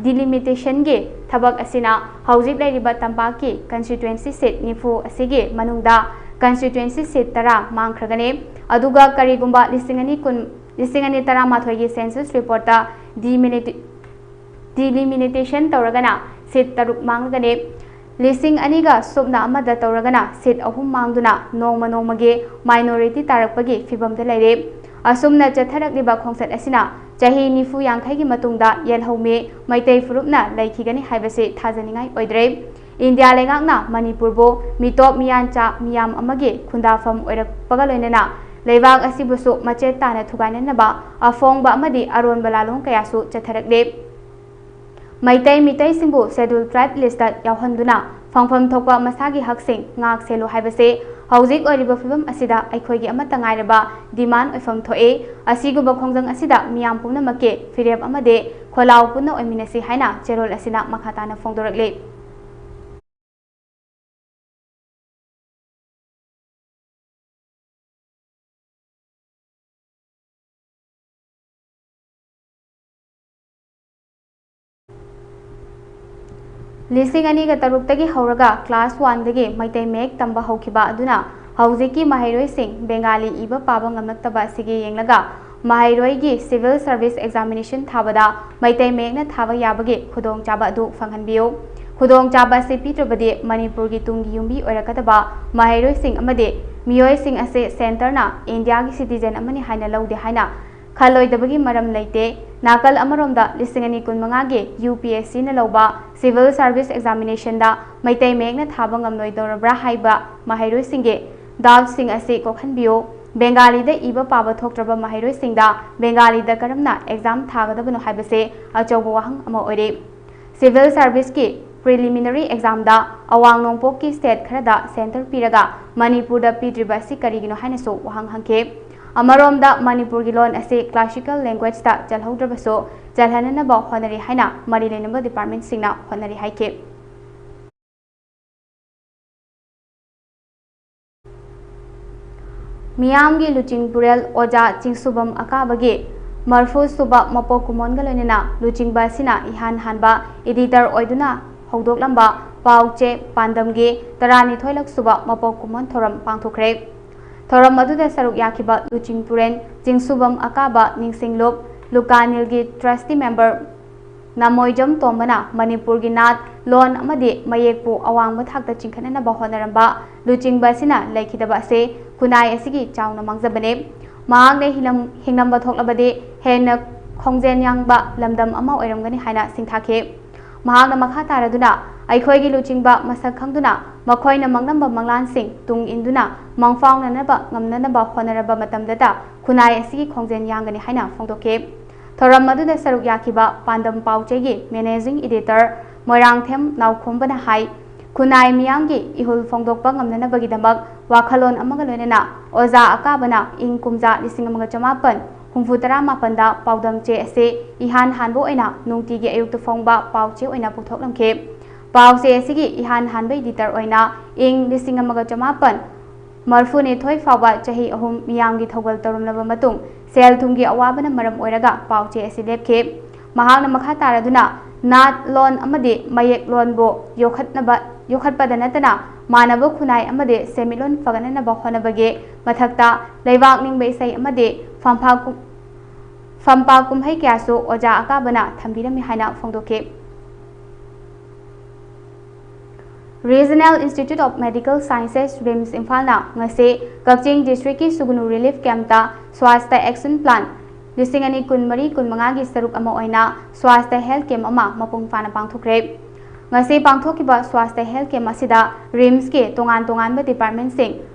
ꯗꯤꯂꯤꯃꯤꯇꯦꯁꯟꯒꯤ ꯊꯕꯛ ꯑꯁꯤꯅ ꯍꯧꯖꯤꯛ ꯂꯩꯔꯤꯕ ꯇꯝꯄꯥꯛꯀꯤ ꯀꯟꯁꯇꯤꯇ꯭ꯋꯦꯟꯁꯤ ꯁꯤꯠ ꯅꯤꯐꯨ ꯑꯁꯤꯒꯤ ꯃꯅꯨꯡꯗ ꯀꯟꯁꯇꯤꯇ꯭ꯋꯦꯟꯁꯤ ꯁꯤꯠ ꯇꯔꯥ ꯃꯥꯡꯈ꯭ꯔꯒꯅꯤ꯫ ꯑꯗꯨꯒ ꯀꯔꯤꯒꯨꯝꯕ ꯂꯤꯁꯤꯡ ꯑꯅꯤ ꯀꯨꯟ, ꯂꯤꯁꯤꯡ ꯑꯅꯤ ꯇꯔꯥꯃꯥꯊꯣꯏꯒꯤ ꯁꯦꯟꯁꯁ ꯔꯤꯄꯣꯔꯠꯇ ꯗꯤꯃꯤꯅꯤꯇꯤ-, ꯗꯤꯂꯤꯃꯤꯇꯦꯁꯟ ꯇꯧꯔꯒꯅ ꯁꯤꯠ ꯇꯔꯨꯛ ꯃꯥꯡꯂꯒꯅꯤ꯫ ꯂꯤꯁꯤꯡ ꯑꯅꯤꯒ ꯁꯨꯞꯅ ꯑꯃꯗ ꯇꯧꯔꯒꯅ ꯁꯤꯠ ꯑꯍꯨꯝ ꯃꯥꯡꯗꯨꯅ ꯅꯣꯡꯃ ꯅꯣꯡꯃꯒꯤ ꯃꯥꯏꯅꯣꯔꯤꯇꯤ ꯇꯥꯔꯛꯄꯒꯤ ꯐꯤꯚꯝꯗ ꯂꯩꯔꯦ꯫ ꯑꯁꯨꯝꯅ ꯆꯠꯊꯔꯛꯂꯤꯕ ꯈꯣꯡꯆꯠ ꯑꯁꯤꯅ ꯆꯍꯤ ꯅꯤꯐꯨ ꯌꯥꯡꯈꯩꯒꯤ ꯃꯇꯨꯡꯗ ꯌꯦꯜꯍꯧꯃꯤ ꯃꯩꯇꯩ ꯐꯨꯔꯨꯞꯅ ꯂꯩꯈꯤꯒꯅꯤ ꯍꯥꯏꯕꯁꯤ ꯊꯥꯖꯅꯤꯡꯉꯥꯏ ꯑꯣꯏꯗ꯭ꯔꯦ꯫ ꯏꯟꯗꯤꯌꯥ ꯂꯩꯉꯥꯛꯅ ꯃꯅꯤꯄꯨꯔꯕꯨ ꯃꯤꯇꯣꯞ ꯃꯤꯌꯥꯟꯆꯥ ꯃꯤꯌꯥꯝ ꯑꯃꯒꯤ ꯈꯨꯟꯗꯥꯐꯝ ꯑꯣꯏꯔꯛꯄꯒ ꯂꯣꯏꯅꯅ ꯂꯩꯕꯥꯛ ꯑꯁꯤꯕꯨꯁꯨ ꯃꯆꯦꯠ ꯇꯥꯅ ꯊꯨꯒꯥꯏꯅꯅꯕ ꯑꯐꯣꯡꯕ ꯑꯃꯗꯤ ꯑꯔꯣꯟꯕ ꯂꯥꯂꯣꯡ ꯀꯌꯥꯁꯨ ꯆꯠꯊꯔꯛꯂꯦ꯫ ꯃꯩꯇꯩ ꯃꯤꯇꯩꯁꯤꯡꯕꯨ ꯁꯦꯗꯨꯜ ꯇ꯭ꯔꯥꯏꯕ ꯂꯤꯁꯇ ꯌꯥꯎꯍꯟꯗꯨꯅ ꯐꯪꯐꯝ ꯊꯣꯛꯄ ꯃꯁꯥꯒꯤ ꯍꯛꯁꯤꯡ ꯉꯥꯛ ꯁꯦꯜꯂꯨ ꯍꯥꯏꯕꯁꯦ ꯍꯧꯖꯤꯛ ꯑꯣꯏꯔꯤꯕ ꯐꯤꯕꯝ ꯑꯁꯤꯗ ꯑꯩꯈꯣꯏꯒꯤ ꯑꯃꯠꯇ ꯉꯥꯏꯔꯕ ꯗꯤꯃꯥꯟ ꯑꯣꯏꯐꯝ ꯊꯣꯛꯑꯦ꯫ ꯑꯁꯤꯒꯨꯝꯕ ꯈꯣꯡꯖꯪ ꯑꯁꯤꯗ ꯃꯤꯌꯥꯝ ꯄꯨꯝꯅꯃꯛꯀꯤ ꯐꯤꯔꯦꯞ ꯑꯃꯗꯤ ꯈꯣꯜꯂꯥꯎ ꯄꯨꯟꯅ ꯑꯣꯏꯃꯤꯟꯅꯁꯤ ꯍꯥꯏꯅ ꯆꯦꯔꯣꯜ ꯑꯁꯤꯅ ꯃꯈꯥ ꯇꯥꯅ ꯐꯣꯡꯗꯣꯔꯛꯂꯤ꯫ ꯂꯤꯁꯤꯡ ꯑꯅꯤꯒ ꯇꯔꯨꯛꯇꯒꯤ ꯍꯧꯔꯒ ꯀ꯭ꯂꯥꯁ ꯋꯥꯟꯗꯒꯤ ꯃꯩꯇꯩ ꯃꯌꯦꯛ ꯇꯝꯕ ꯍꯧꯈꯤꯕ ꯑꯗꯨꯅ ꯍꯧꯖꯤꯛꯀꯤ ꯃꯍꯩꯔꯣꯏꯁꯤꯡ ꯕꯦꯡꯒꯥꯂꯤ ꯏꯕ ꯄꯥꯕ ꯉꯝꯂꯛꯇꯕ ꯑꯁꯤꯒꯤ ꯌꯦꯡꯂꯒ ꯃꯍꯩꯔꯣꯏꯒꯤ ꯁꯤꯚꯤꯜ ꯁꯔꯚꯤꯁ ꯑꯦꯛꯖꯥꯃꯤꯅꯦꯁꯟ ꯊꯥꯕꯗ ꯃꯩꯇꯩ ꯃꯌꯦꯛꯅ ꯊꯥꯕ ꯌꯥꯕꯒꯤ ꯈꯨꯗꯣꯡꯆꯥꯕ ꯑꯗꯨ ꯐꯪꯍꯟꯕꯤꯌꯨ꯫ ꯈꯨꯗꯣꯡꯆꯥꯕ ꯑꯁꯤ ꯄꯤꯗ꯭ꯔꯕꯗꯤ ꯃꯅꯤꯄꯨꯔꯒꯤ ꯇꯨꯡꯒꯤ ꯌꯨꯝꯕꯤ ꯑꯣꯏꯔꯛꯀꯗꯕ ꯃꯍꯩꯔꯣꯏꯁꯤꯡ ꯑꯃꯗꯤ ꯃꯤꯑꯣꯏꯁꯤꯡ ꯑꯁꯤ ꯁꯦꯟꯇꯔꯅ ꯏꯟꯗꯤꯌꯥꯒꯤ ꯁꯤꯇꯤꯖꯦꯟ ꯑꯃꯅꯤ ꯍꯥꯏꯅ ꯂꯧꯗꯦ ꯍꯥꯏꯅ ꯈꯜꯂꯣꯏꯗꯕꯒꯤ ꯃꯔꯝ ꯂꯩꯇꯦ꯫ ꯅꯥꯀꯜ ꯑꯃꯔꯣꯝꯗ ꯂꯤꯁꯤꯡ ꯑꯅꯤ ꯀꯨꯟꯃꯉꯥꯒꯤ ꯌꯨ ꯄꯤ ꯑꯦꯁ ꯁꯤꯅ ꯂꯧꯕ ꯁꯤꯚꯤꯜ ꯁꯔꯚꯤꯁ ꯑꯦꯛꯖꯥꯃꯤꯅꯦꯁꯟꯗ ꯃꯩꯇꯩ ꯃꯌꯦꯛꯅ ꯊꯥꯕ ꯉꯝꯂꯣꯏꯗꯧꯔꯕ꯭ꯔꯥ ꯍꯥꯏꯕ ꯃꯍꯩꯔꯣꯏꯁꯤꯡꯒꯤ ꯗꯥꯎꯠꯁꯤꯡ ꯑꯁꯤ ꯀꯣꯛꯍꯟꯕꯤꯌꯨ꯫ ꯕꯦꯡꯒꯥꯂꯤꯗ ꯏꯕ ꯄꯥꯕ ꯊꯣꯛꯇ꯭ꯔꯕ ꯃꯍꯩꯔꯣꯏꯁꯤꯡꯗ ꯕꯦꯡꯒꯥꯂꯤꯗ ꯀꯔꯝꯅ ꯑꯦꯛꯖꯥꯝ ꯊꯥꯒꯗꯕꯅꯣ ꯍꯥꯏꯕꯁꯦ ꯑꯆꯧꯕ ꯋꯥꯍꯪ ꯑꯃ ꯑꯣꯏꯔꯦ꯫ ꯁꯤꯚꯤꯜ ꯁꯔꯚꯤꯁꯀꯤ ꯄ꯭ꯔꯤꯂꯤꯃꯤꯅꯔꯤ ꯑꯦꯛꯖꯥꯝꯗ ꯑꯋꯥꯡ ꯅꯣꯡꯄꯣꯛꯀꯤ ꯁ꯭ꯇꯦꯠ ꯈꯔꯗ ꯁꯦꯟꯇꯔ ꯄꯤꯔꯒ ꯃꯅꯤꯄꯨꯔꯗ ꯄꯤꯗ꯭ꯔꯤꯕ ꯑꯁꯤ ꯀꯔꯤꯒꯤꯅꯣ ꯍꯥꯏꯅꯁꯨ ꯋꯥꯍꯪ ꯍꯪꯈꯤ꯫ ꯑꯃꯔꯣꯝꯗ ꯃꯅꯤꯄꯨꯔꯒꯤ ꯂꯣꯟ ꯑꯁꯤ ꯀ꯭ꯂꯥꯁꯤꯀꯦꯜ ꯂꯦꯡꯒ꯭ꯋꯦꯖꯇ ꯆꯜꯍꯧꯗ꯭ꯔꯕꯁꯨ ꯆꯜꯍꯟꯅꯅꯕ ꯍꯣꯠꯅꯔꯤ ꯍꯥꯏꯅ ꯃꯔꯤ ꯂꯩꯅꯕ ꯗꯤꯄꯥꯔꯠꯃꯦꯟꯁꯤꯡꯅ ꯍꯣꯠꯅꯔꯤ ꯍꯥꯏꯈꯤ꯫ ꯃꯤꯌꯥꯝꯒꯤ ꯂꯨꯆꯤꯡ ꯄꯨꯔꯦꯜ ꯑꯣꯖꯥ ꯆꯤꯡꯁꯨꯕꯝ ꯑꯀꯥꯕꯒꯤ ꯃꯔꯐꯨ ꯁꯨꯕ ꯃꯄꯣꯛ ꯀꯨꯝꯑꯣꯟꯒ ꯂꯣꯏꯅꯅ ꯂꯨꯆꯤꯡꯕ ꯑꯁꯤꯅ ꯏꯍꯥꯟ ꯍꯥꯟꯕ editor ꯑꯣꯏꯗꯨꯅ ꯍꯧꯗꯣꯛꯂꯝꯕ ꯄꯥꯎ ꯆꯦ ꯄꯥꯟꯗꯝꯒꯤ ꯇꯔꯥꯅꯤꯊꯣꯏꯂꯛ ꯁꯨꯕ ꯃꯄꯣꯛ ꯀꯨꯝꯑꯣꯟ ꯊꯧꯔꯝ ꯄꯥꯡꯊꯣꯛꯈ꯭ꯔꯦ꯫ ꯊꯧꯔꯝ ꯑꯗꯨꯗ ꯁꯔꯨꯛ ꯌꯥꯈꯤꯕ ꯂꯨꯆꯤꯡ ꯄꯨꯔꯦꯜ ꯆꯤꯡꯁꯨꯕꯝ ꯑꯀꯥꯕ ꯅꯤꯡꯁꯤꯡꯂꯨꯞ ꯂꯨꯀꯥꯅꯤꯜꯒꯤ trustee member ꯅꯥꯃꯣꯏꯖꯝ ꯇꯣꯝꯕꯅ ꯃꯅꯤꯄꯨꯔꯒꯤ ꯅꯥꯠ, ꯂꯣꯟ ꯑꯃꯗꯤ ꯃꯌꯦꯛꯄꯨ ꯑꯋꯥꯡꯕ ꯊꯥꯛꯇ ꯆꯤꯡꯈꯠꯅꯅꯕ ꯍꯣꯠꯅꯔꯝꯕ ꯂꯨꯆꯤꯡꯕ ꯑꯁꯤꯅ ꯂꯩꯈꯤꯗꯕ ꯑꯁꯤ ꯈꯨꯟꯅꯥꯏ ꯑꯁꯤꯒꯤ ꯆꯥꯎꯅ ꯃꯥꯡꯖꯕꯅꯤ꯫ ꯃꯍꯥꯛꯅ ꯍꯤꯡꯂꯝ-, ꯍꯤꯡꯂꯝꯕ ꯊꯣꯛꯂꯕꯗꯤ ꯍꯦꯟꯅ ꯈꯣꯡꯖꯦꯜ ꯌꯥꯡꯕ ꯂꯝꯗꯝ ꯑꯃ ꯑꯣꯏꯔꯝꯒꯅꯤ ꯍꯥꯏꯅ ꯁꯤꯡꯊꯥꯈꯤ꯫ ꯃꯍꯥꯛꯅ ꯃꯈꯥ ꯇꯥꯔꯗꯨꯅ, ꯑꯩꯈꯣꯏꯒꯤ ꯂꯨꯆꯤꯡꯕ ꯃꯁꯛ ꯈꯪꯗꯨꯅ ꯃꯈꯣꯏꯅ ꯃꯥꯡꯂꯝꯕ ꯃꯪꯂꯥꯟꯁꯤꯡ ꯇꯨꯡ ꯏꯟꯗꯨꯅ ꯃꯪꯐꯥꯎꯅꯅꯕ ꯉꯝꯅꯅꯕ ꯍꯣꯠꯅꯔꯕ ꯃꯇꯝꯗꯇ ꯈꯨꯟꯅꯥꯏ ꯑꯁꯤꯒꯤ ꯈꯣꯡꯖꯦꯜ ꯌꯥꯡꯒꯅꯤ ꯍꯥꯏꯅ ꯐꯣꯡꯗꯣꯛꯈꯤ꯫ ꯊꯧꯔꯝ ꯑꯗꯨꯗ ꯁꯔꯨꯛ ꯌꯥꯈꯤꯕ ꯄꯥꯟꯗꯝ ꯄꯥꯎꯆꯦꯒꯤ managing editor ꯃꯣꯏꯔꯥꯡꯊꯦꯝ ꯅꯥꯎꯈꯣꯝꯕꯅ ꯍꯥꯏ, ꯈꯨꯟꯅꯥꯏ ꯃꯤꯌꯥꯝꯒꯤ ꯏꯍꯨꯜ ꯐꯣꯡꯗꯣꯛꯄ ꯉꯝꯅꯅꯕꯒꯤꯗꯃꯛ ꯋꯥꯈꯜꯂꯣꯟ ꯑꯃꯒ ꯂꯣꯏꯅꯅ ꯑꯣꯖꯥ ꯑꯀꯥꯕꯅ ꯏꯪ ꯀꯨꯝꯖꯥ ꯂꯤꯁꯤꯡ ꯑꯃꯒ ꯆꯃꯥꯄꯟ ꯍꯨꯝꯐꯨ ꯇꯔꯥ ꯃꯥꯄꯟꯗ ꯄꯥꯎꯗꯝ ꯆꯦ ꯑꯁꯤ ꯏꯍꯥꯟ ꯍꯥꯟꯕ ꯑꯣꯏꯅ ꯅꯨꯡꯇꯤꯒꯤ ꯑꯌꯨꯛꯇ ꯐꯣꯡꯕ ꯄꯥꯎ ꯆꯦ ꯑꯣꯏꯅ ꯄꯨꯊꯣꯛꯂꯝꯈꯤ꯫ ꯄꯥꯎ ꯆꯦ ꯑꯁꯤꯒꯤ ꯏꯍꯥꯟ ꯍꯥꯟꯕ editor ꯑꯣꯏꯅ ꯏꯪ ꯂꯤꯁꯤꯡ ꯑꯃꯒ ꯆꯃꯥꯄꯟ ꯃꯔꯐꯨꯅꯤꯊꯣꯏ ꯐꯥꯎꯕ ꯆꯍꯤ ꯑꯍꯨꯝ ꯃꯤꯌꯥꯝꯒꯤ ꯊꯧꯒꯜ ꯇꯧꯔꯝꯂꯕ ꯃꯇꯨꯡ, ꯁꯦꯜ ꯊꯨꯝꯒꯤ ꯑꯋꯥꯕꯅ ꯃꯔꯝ ꯑꯣꯏꯔꯒ ꯄꯥꯎ ꯆꯦ ꯑꯁꯤ ꯂꯦꯞꯈꯤ꯫ ꯃꯍꯥꯛꯅ ꯃꯈꯥ ꯇꯥꯔꯗꯨꯅ, ꯅꯥꯠ, ꯂꯣꯟ ꯑꯃꯗꯤ ꯃꯌꯦꯛ ꯂꯣꯟꯕꯨ ꯌꯣꯛꯈꯠꯅꯕ, ꯌꯣꯛꯈꯠꯄꯗ ꯅꯠꯇꯅ ꯃꯥꯟꯅꯕ ꯈꯨꯟꯅꯥꯏ ꯑꯃꯗꯤ ꯁꯦꯟꯃꯤꯠꯂꯣꯟ ꯐꯒꯠꯅꯅꯕ ꯍꯣꯠꯅꯕꯒꯤ ꯃꯊꯛꯇ ꯂꯩꯕꯥꯛ ꯅꯤꯡꯕ ꯏꯁꯩ ꯑꯃꯗꯤ ꯐꯝꯐꯥ ꯀꯨꯝ-, ꯐꯝꯄꯥꯛ ꯀꯨꯝꯍꯩ ꯀꯌꯥꯁꯨ ꯑꯣꯖꯥ ꯑꯀꯥꯕꯅ ꯊꯝꯕꯤꯔꯝꯃꯤ ꯍꯥꯏꯅ ꯐꯣꯡꯗꯣꯛꯈꯤ꯫ Regional Institute of Medical Sciences, RIMS, ꯏꯝꯐꯥꯜꯅ ꯉꯁꯤ ꯀꯛꯆꯤꯡ districtꯀꯤ ꯁꯨꯒꯨꯅꯨ relief campꯇ Swasthya Action Plan ꯂꯤꯁꯤꯡ ꯑꯅꯤ ꯀꯨꯟꯃꯔꯤ ꯀꯨꯟꯃꯉꯥꯒꯤ ꯁꯔꯨꯛ ꯑꯃ ꯑꯣꯏꯅ Swasthya Health Camp ꯑꯃ ꯃꯄꯨꯡ ꯐꯥꯅ ꯄꯥꯡꯊꯣꯛꯈ꯭ꯔꯦ꯫ ꯉꯁꯤ ꯄꯥꯡꯊꯣꯛꯈꯤꯕ Swasthya Health Camp ꯑꯁꯤꯗ RIMSꯀꯤ ꯇꯣꯉꯥꯟ ꯇꯣꯉꯥꯟꯕ departmentꯁꯤꯡ,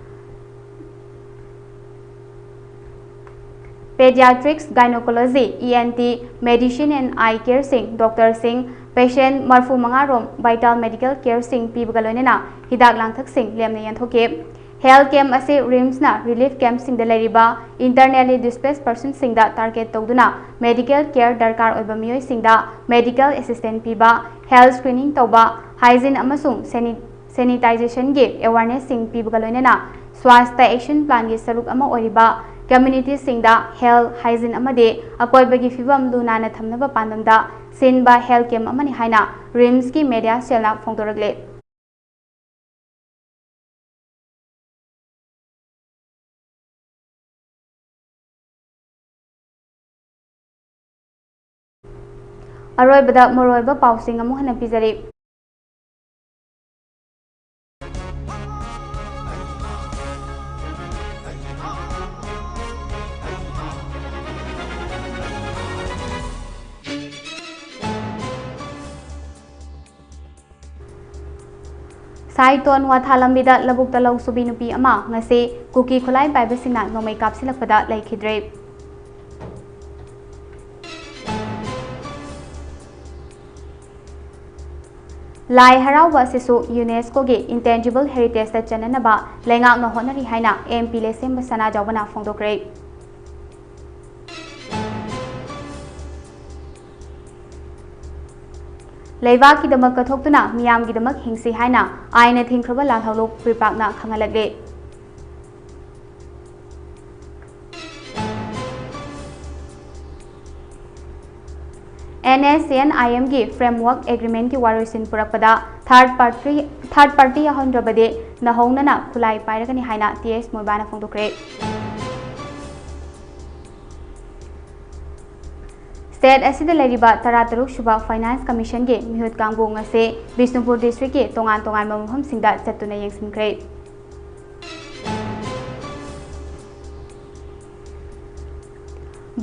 Pediatrics, Gynecology, ENT, Medicine and Eye Careꯁꯤꯡ, doctorꯁꯤꯡ, patient ꯃꯔꯐꯨ ꯃꯉꯥ ꯔꯣꯝ vital medical careꯁꯤꯡ ꯄꯤꯕꯒ ꯂꯣꯏꯅꯅ ꯍꯤꯗꯥꯛ ꯂꯥꯡꯊꯛꯁꯤꯡ ꯂꯦꯝꯅ ꯌꯦꯟꯊꯣꯛꯈꯤ꯫ Health camp ꯑꯁꯤ RIMSꯅ relief campꯁꯤꯡꯗ ꯂꯩꯔꯤꯕ internally displaced personꯁꯤꯡꯗ target ꯇꯧꯗꯨꯅ medical care ꯗꯔꯀꯥꯔ ꯑꯣꯏꯕ ꯃꯤꯑꯣꯏꯁꯤꯡꯗ medical assistance ꯄꯤꯕ, health screening ꯇꯧꯕ, hygiene ꯑꯃꯁꯨꯡ sani-, sanitizationꯒꯤ awarenessꯁꯤꯡ ꯄꯤꯕꯒ ꯂꯣꯏꯅꯅ Swasthya Action Plan ꯒꯤ ꯁꯔꯨꯛ ꯑꯃ ꯑꯣꯏꯔꯤꯕ community ꯁꯤꯡꯗ health, hygiene ꯑꯃꯗꯤ ꯑꯀꯣꯏꯕꯒꯤ ꯐꯤꯕꯝ ꯂꯨ ꯅꯥꯟꯅ ꯊꯝꯅꯕ ꯄꯥꯟꯗꯝꯗ ꯁꯤꯟꯕ health camp ꯑꯃꯅꯤ ꯍꯥꯏꯅ RIMS ꯀꯤ media cell ꯅ ꯐꯣꯡꯗꯣꯔꯛꯂꯤ꯫ ꯑꯔꯣꯏꯕꯗ ꯃꯔꯨꯑꯣꯏꯕ ꯄꯥꯎꯁꯤꯡ ꯑꯃꯨꯛ ꯍꯟꯅ ꯄꯤꯖꯔꯤ꯫ ꯁꯥꯏꯇꯣꯟ ꯋꯥꯊꯥ ꯂꯝꯕꯤꯗ ꯂꯧꯕꯨꯛꯇ ꯂꯧ ꯁꯨꯕꯤ ꯅꯨꯄꯤ ꯑꯃ ꯉꯁꯤ ꯀꯨꯀꯤ ꯈꯨꯠꯂꯥꯏ ꯄꯥꯏꯕꯁꯤꯡꯅ ꯅꯣꯡꯃꯩ ꯀꯥꯞꯁꯤꯜꯂꯛꯄꯗ ꯂꯩꯈꯤꯗ꯭ꯔꯦ꯫ ꯂꯥꯏ ꯍꯔꯥꯎꯕ ꯑꯁꯤꯁꯨ UNESCOꯒꯤ Intangible Heritageꯇ ꯆꯟꯅꯅꯕ ꯂꯩꯉꯥꯛꯅ ꯍꯣꯠꯅꯔꯤ ꯍꯥꯏꯅ MP ꯂꯩꯁꯦꯝꯕ ꯁꯅꯥꯖꯥꯎꯕꯅ ꯐꯣꯡꯗꯣꯛꯈ꯭ꯔꯦ꯫ ꯂꯩꯕꯥꯛꯀꯤꯗꯃꯛ ꯀꯠꯊꯣꯛꯇꯨꯅ ꯃꯤꯌꯥꯝꯒꯤꯗꯃꯛ ꯍꯤꯡꯁꯤ ꯍꯥꯏꯅ ꯑꯥꯏꯟꯅ ꯊꯤꯡꯈ꯭ꯔꯕ ꯂꯥꯜꯍꯧꯂꯨꯞ ꯄ꯭ꯔꯤꯄꯥꯛꯅ ꯈꯪꯍꯜꯂꯛꯂꯤ꯫ NSCN-IMꯒꯤ Framework Agreementꯀꯤ ꯋꯥꯔꯣꯏꯁꯤꯟ ꯄꯨꯔꯛꯄꯗ third party, third party ꯌꯥꯎꯍꯟꯗ꯭ꯔꯕꯗꯤ ꯅꯧꯍꯧꯅꯅ ꯈꯨꯠꯂꯥꯏ ꯄꯥꯏꯔꯒꯅꯤ ꯍꯥꯏꯅ ꯇꯤ ꯑꯦꯁ ꯃꯣꯏꯕꯥꯅ ꯐꯣꯡꯗꯣꯛꯈ꯭ꯔꯦ꯫ State ꯑꯁꯤꯗ ꯂꯩꯔꯤꯕ ꯇꯔꯥꯇꯔꯨꯛ ꯁꯨꯕ Finance Commissionꯒꯤ ꯃꯤꯍꯨꯠ ꯀꯥꯡꯕꯨ ꯉꯁꯤ ꯕꯤꯁꯅꯨꯄꯨꯔ districtꯀꯤ ꯇꯣꯉꯥꯟ ꯇꯣꯉꯥꯟꯕ ꯃꯐꯝꯁꯤꯡꯗ ꯆꯠꯇꯨꯅ ꯌꯦꯡꯁꯤꯟꯈ꯭ꯔꯦ꯫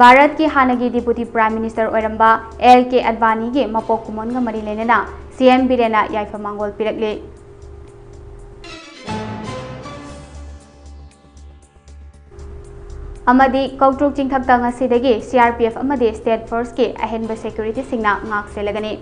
ꯚꯥꯔꯠꯀꯤ ꯍꯥꯟꯅꯒꯤ Deputy Prime Minister ꯑꯣꯏꯔꯝꯕ ꯑꯦꯜ ꯀꯦ ꯑꯗꯚꯥꯅꯤꯒꯤ ꯃꯄꯣꯛ ꯀꯨꯝꯑꯣꯟꯒ ꯃꯔꯤ ꯂꯩꯅꯅ ꯁꯤ ꯑꯦꯝ ꯕꯤꯔꯦꯟꯅ ꯌꯥꯏꯐ ꯃꯥꯡꯒꯣꯜ ꯄꯤꯔꯛꯂꯤ꯫ ꯑꯃꯗꯤ ꯀꯧꯇ꯭ꯔꯨꯛ ꯆꯤꯡꯊꯛꯇ ꯉꯁꯤꯗꯒꯤ ꯁꯤ ꯑꯥꯔ ꯄꯤ ꯑꯦꯐ ꯑꯃꯗꯤ State Forceꯀꯤ ꯑꯍꯦꯟꯕ securityꯁꯤꯡꯅ ꯉꯥꯛ ꯁꯦꯜꯂꯒꯅꯤ꯫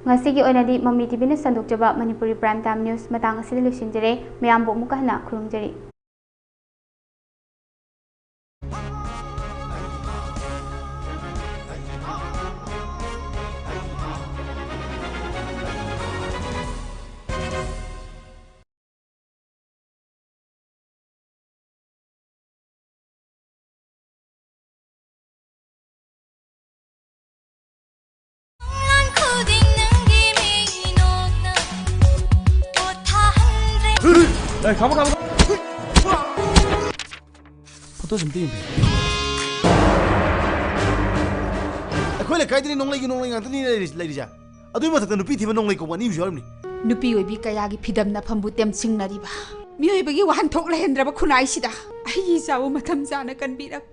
ꯉꯁꯤꯒꯤ ꯑꯣꯏꯅꯗꯤ ꯃꯃꯤ ꯇꯤꯚꯤꯅ ꯁꯟꯗꯣꯛꯆꯕ ꯃꯅꯤꯄꯨꯔꯤ Prime Time News ꯃꯇꯥꯡ ꯑꯁꯤꯗ ꯂꯣꯏꯁꯤꯟꯖꯔꯦ꯫ ꯃꯌꯥꯝꯕꯨ ꯑꯃꯨꯛꯀ ꯍꯟꯅ ꯈꯨꯔꯨꯝꯖꯔꯤ꯫ ꯈꯥꯝꯃꯣ, ꯈꯥꯝꯃꯣ꯫ ꯐꯣꯇꯣꯁꯦ ꯑꯝꯇ ꯌꯦꯡꯕꯤꯌꯨ꯫ ꯑꯩꯈꯣꯏ ꯂꯩꯀꯥꯏꯗꯗꯤ ꯅꯣꯡꯂꯩꯒꯤ ꯅꯣꯡꯂꯩ ꯉꯥꯛꯇꯅꯤ ꯂꯩꯔꯤ-, ꯂꯩꯔꯤꯁꯦ꯫ ꯑꯗꯨꯒꯤ ꯃꯊꯛꯇ ꯅꯨꯄꯤ ꯊꯤꯕ ꯅꯣꯡꯂꯩ ꯀꯧꯕ ꯑꯅꯤ ꯑꯃꯁꯨ ꯌꯥꯎꯔꯤꯕꯅꯤ꯫ ꯅꯨꯄꯤ ꯑꯣꯏꯕꯤ ꯀꯌꯥꯒꯤ ꯐꯤꯗꯝꯅꯐꯝꯕꯨ ꯇꯦꯝꯁꯤꯡꯅꯔꯤꯕ ꯃꯤꯑꯣꯏꯕꯒꯤ ꯋꯥꯍꯟꯊꯣꯛ ꯂꯩꯍꯟꯗ꯭ꯔꯕ ꯈꯨꯟꯅꯥꯏꯁꯤꯗ ꯑꯩꯒꯤ ꯏꯆꯥꯕꯨ ꯃꯇꯝ ꯆꯥꯅ ꯀꯟꯕꯤꯔꯛ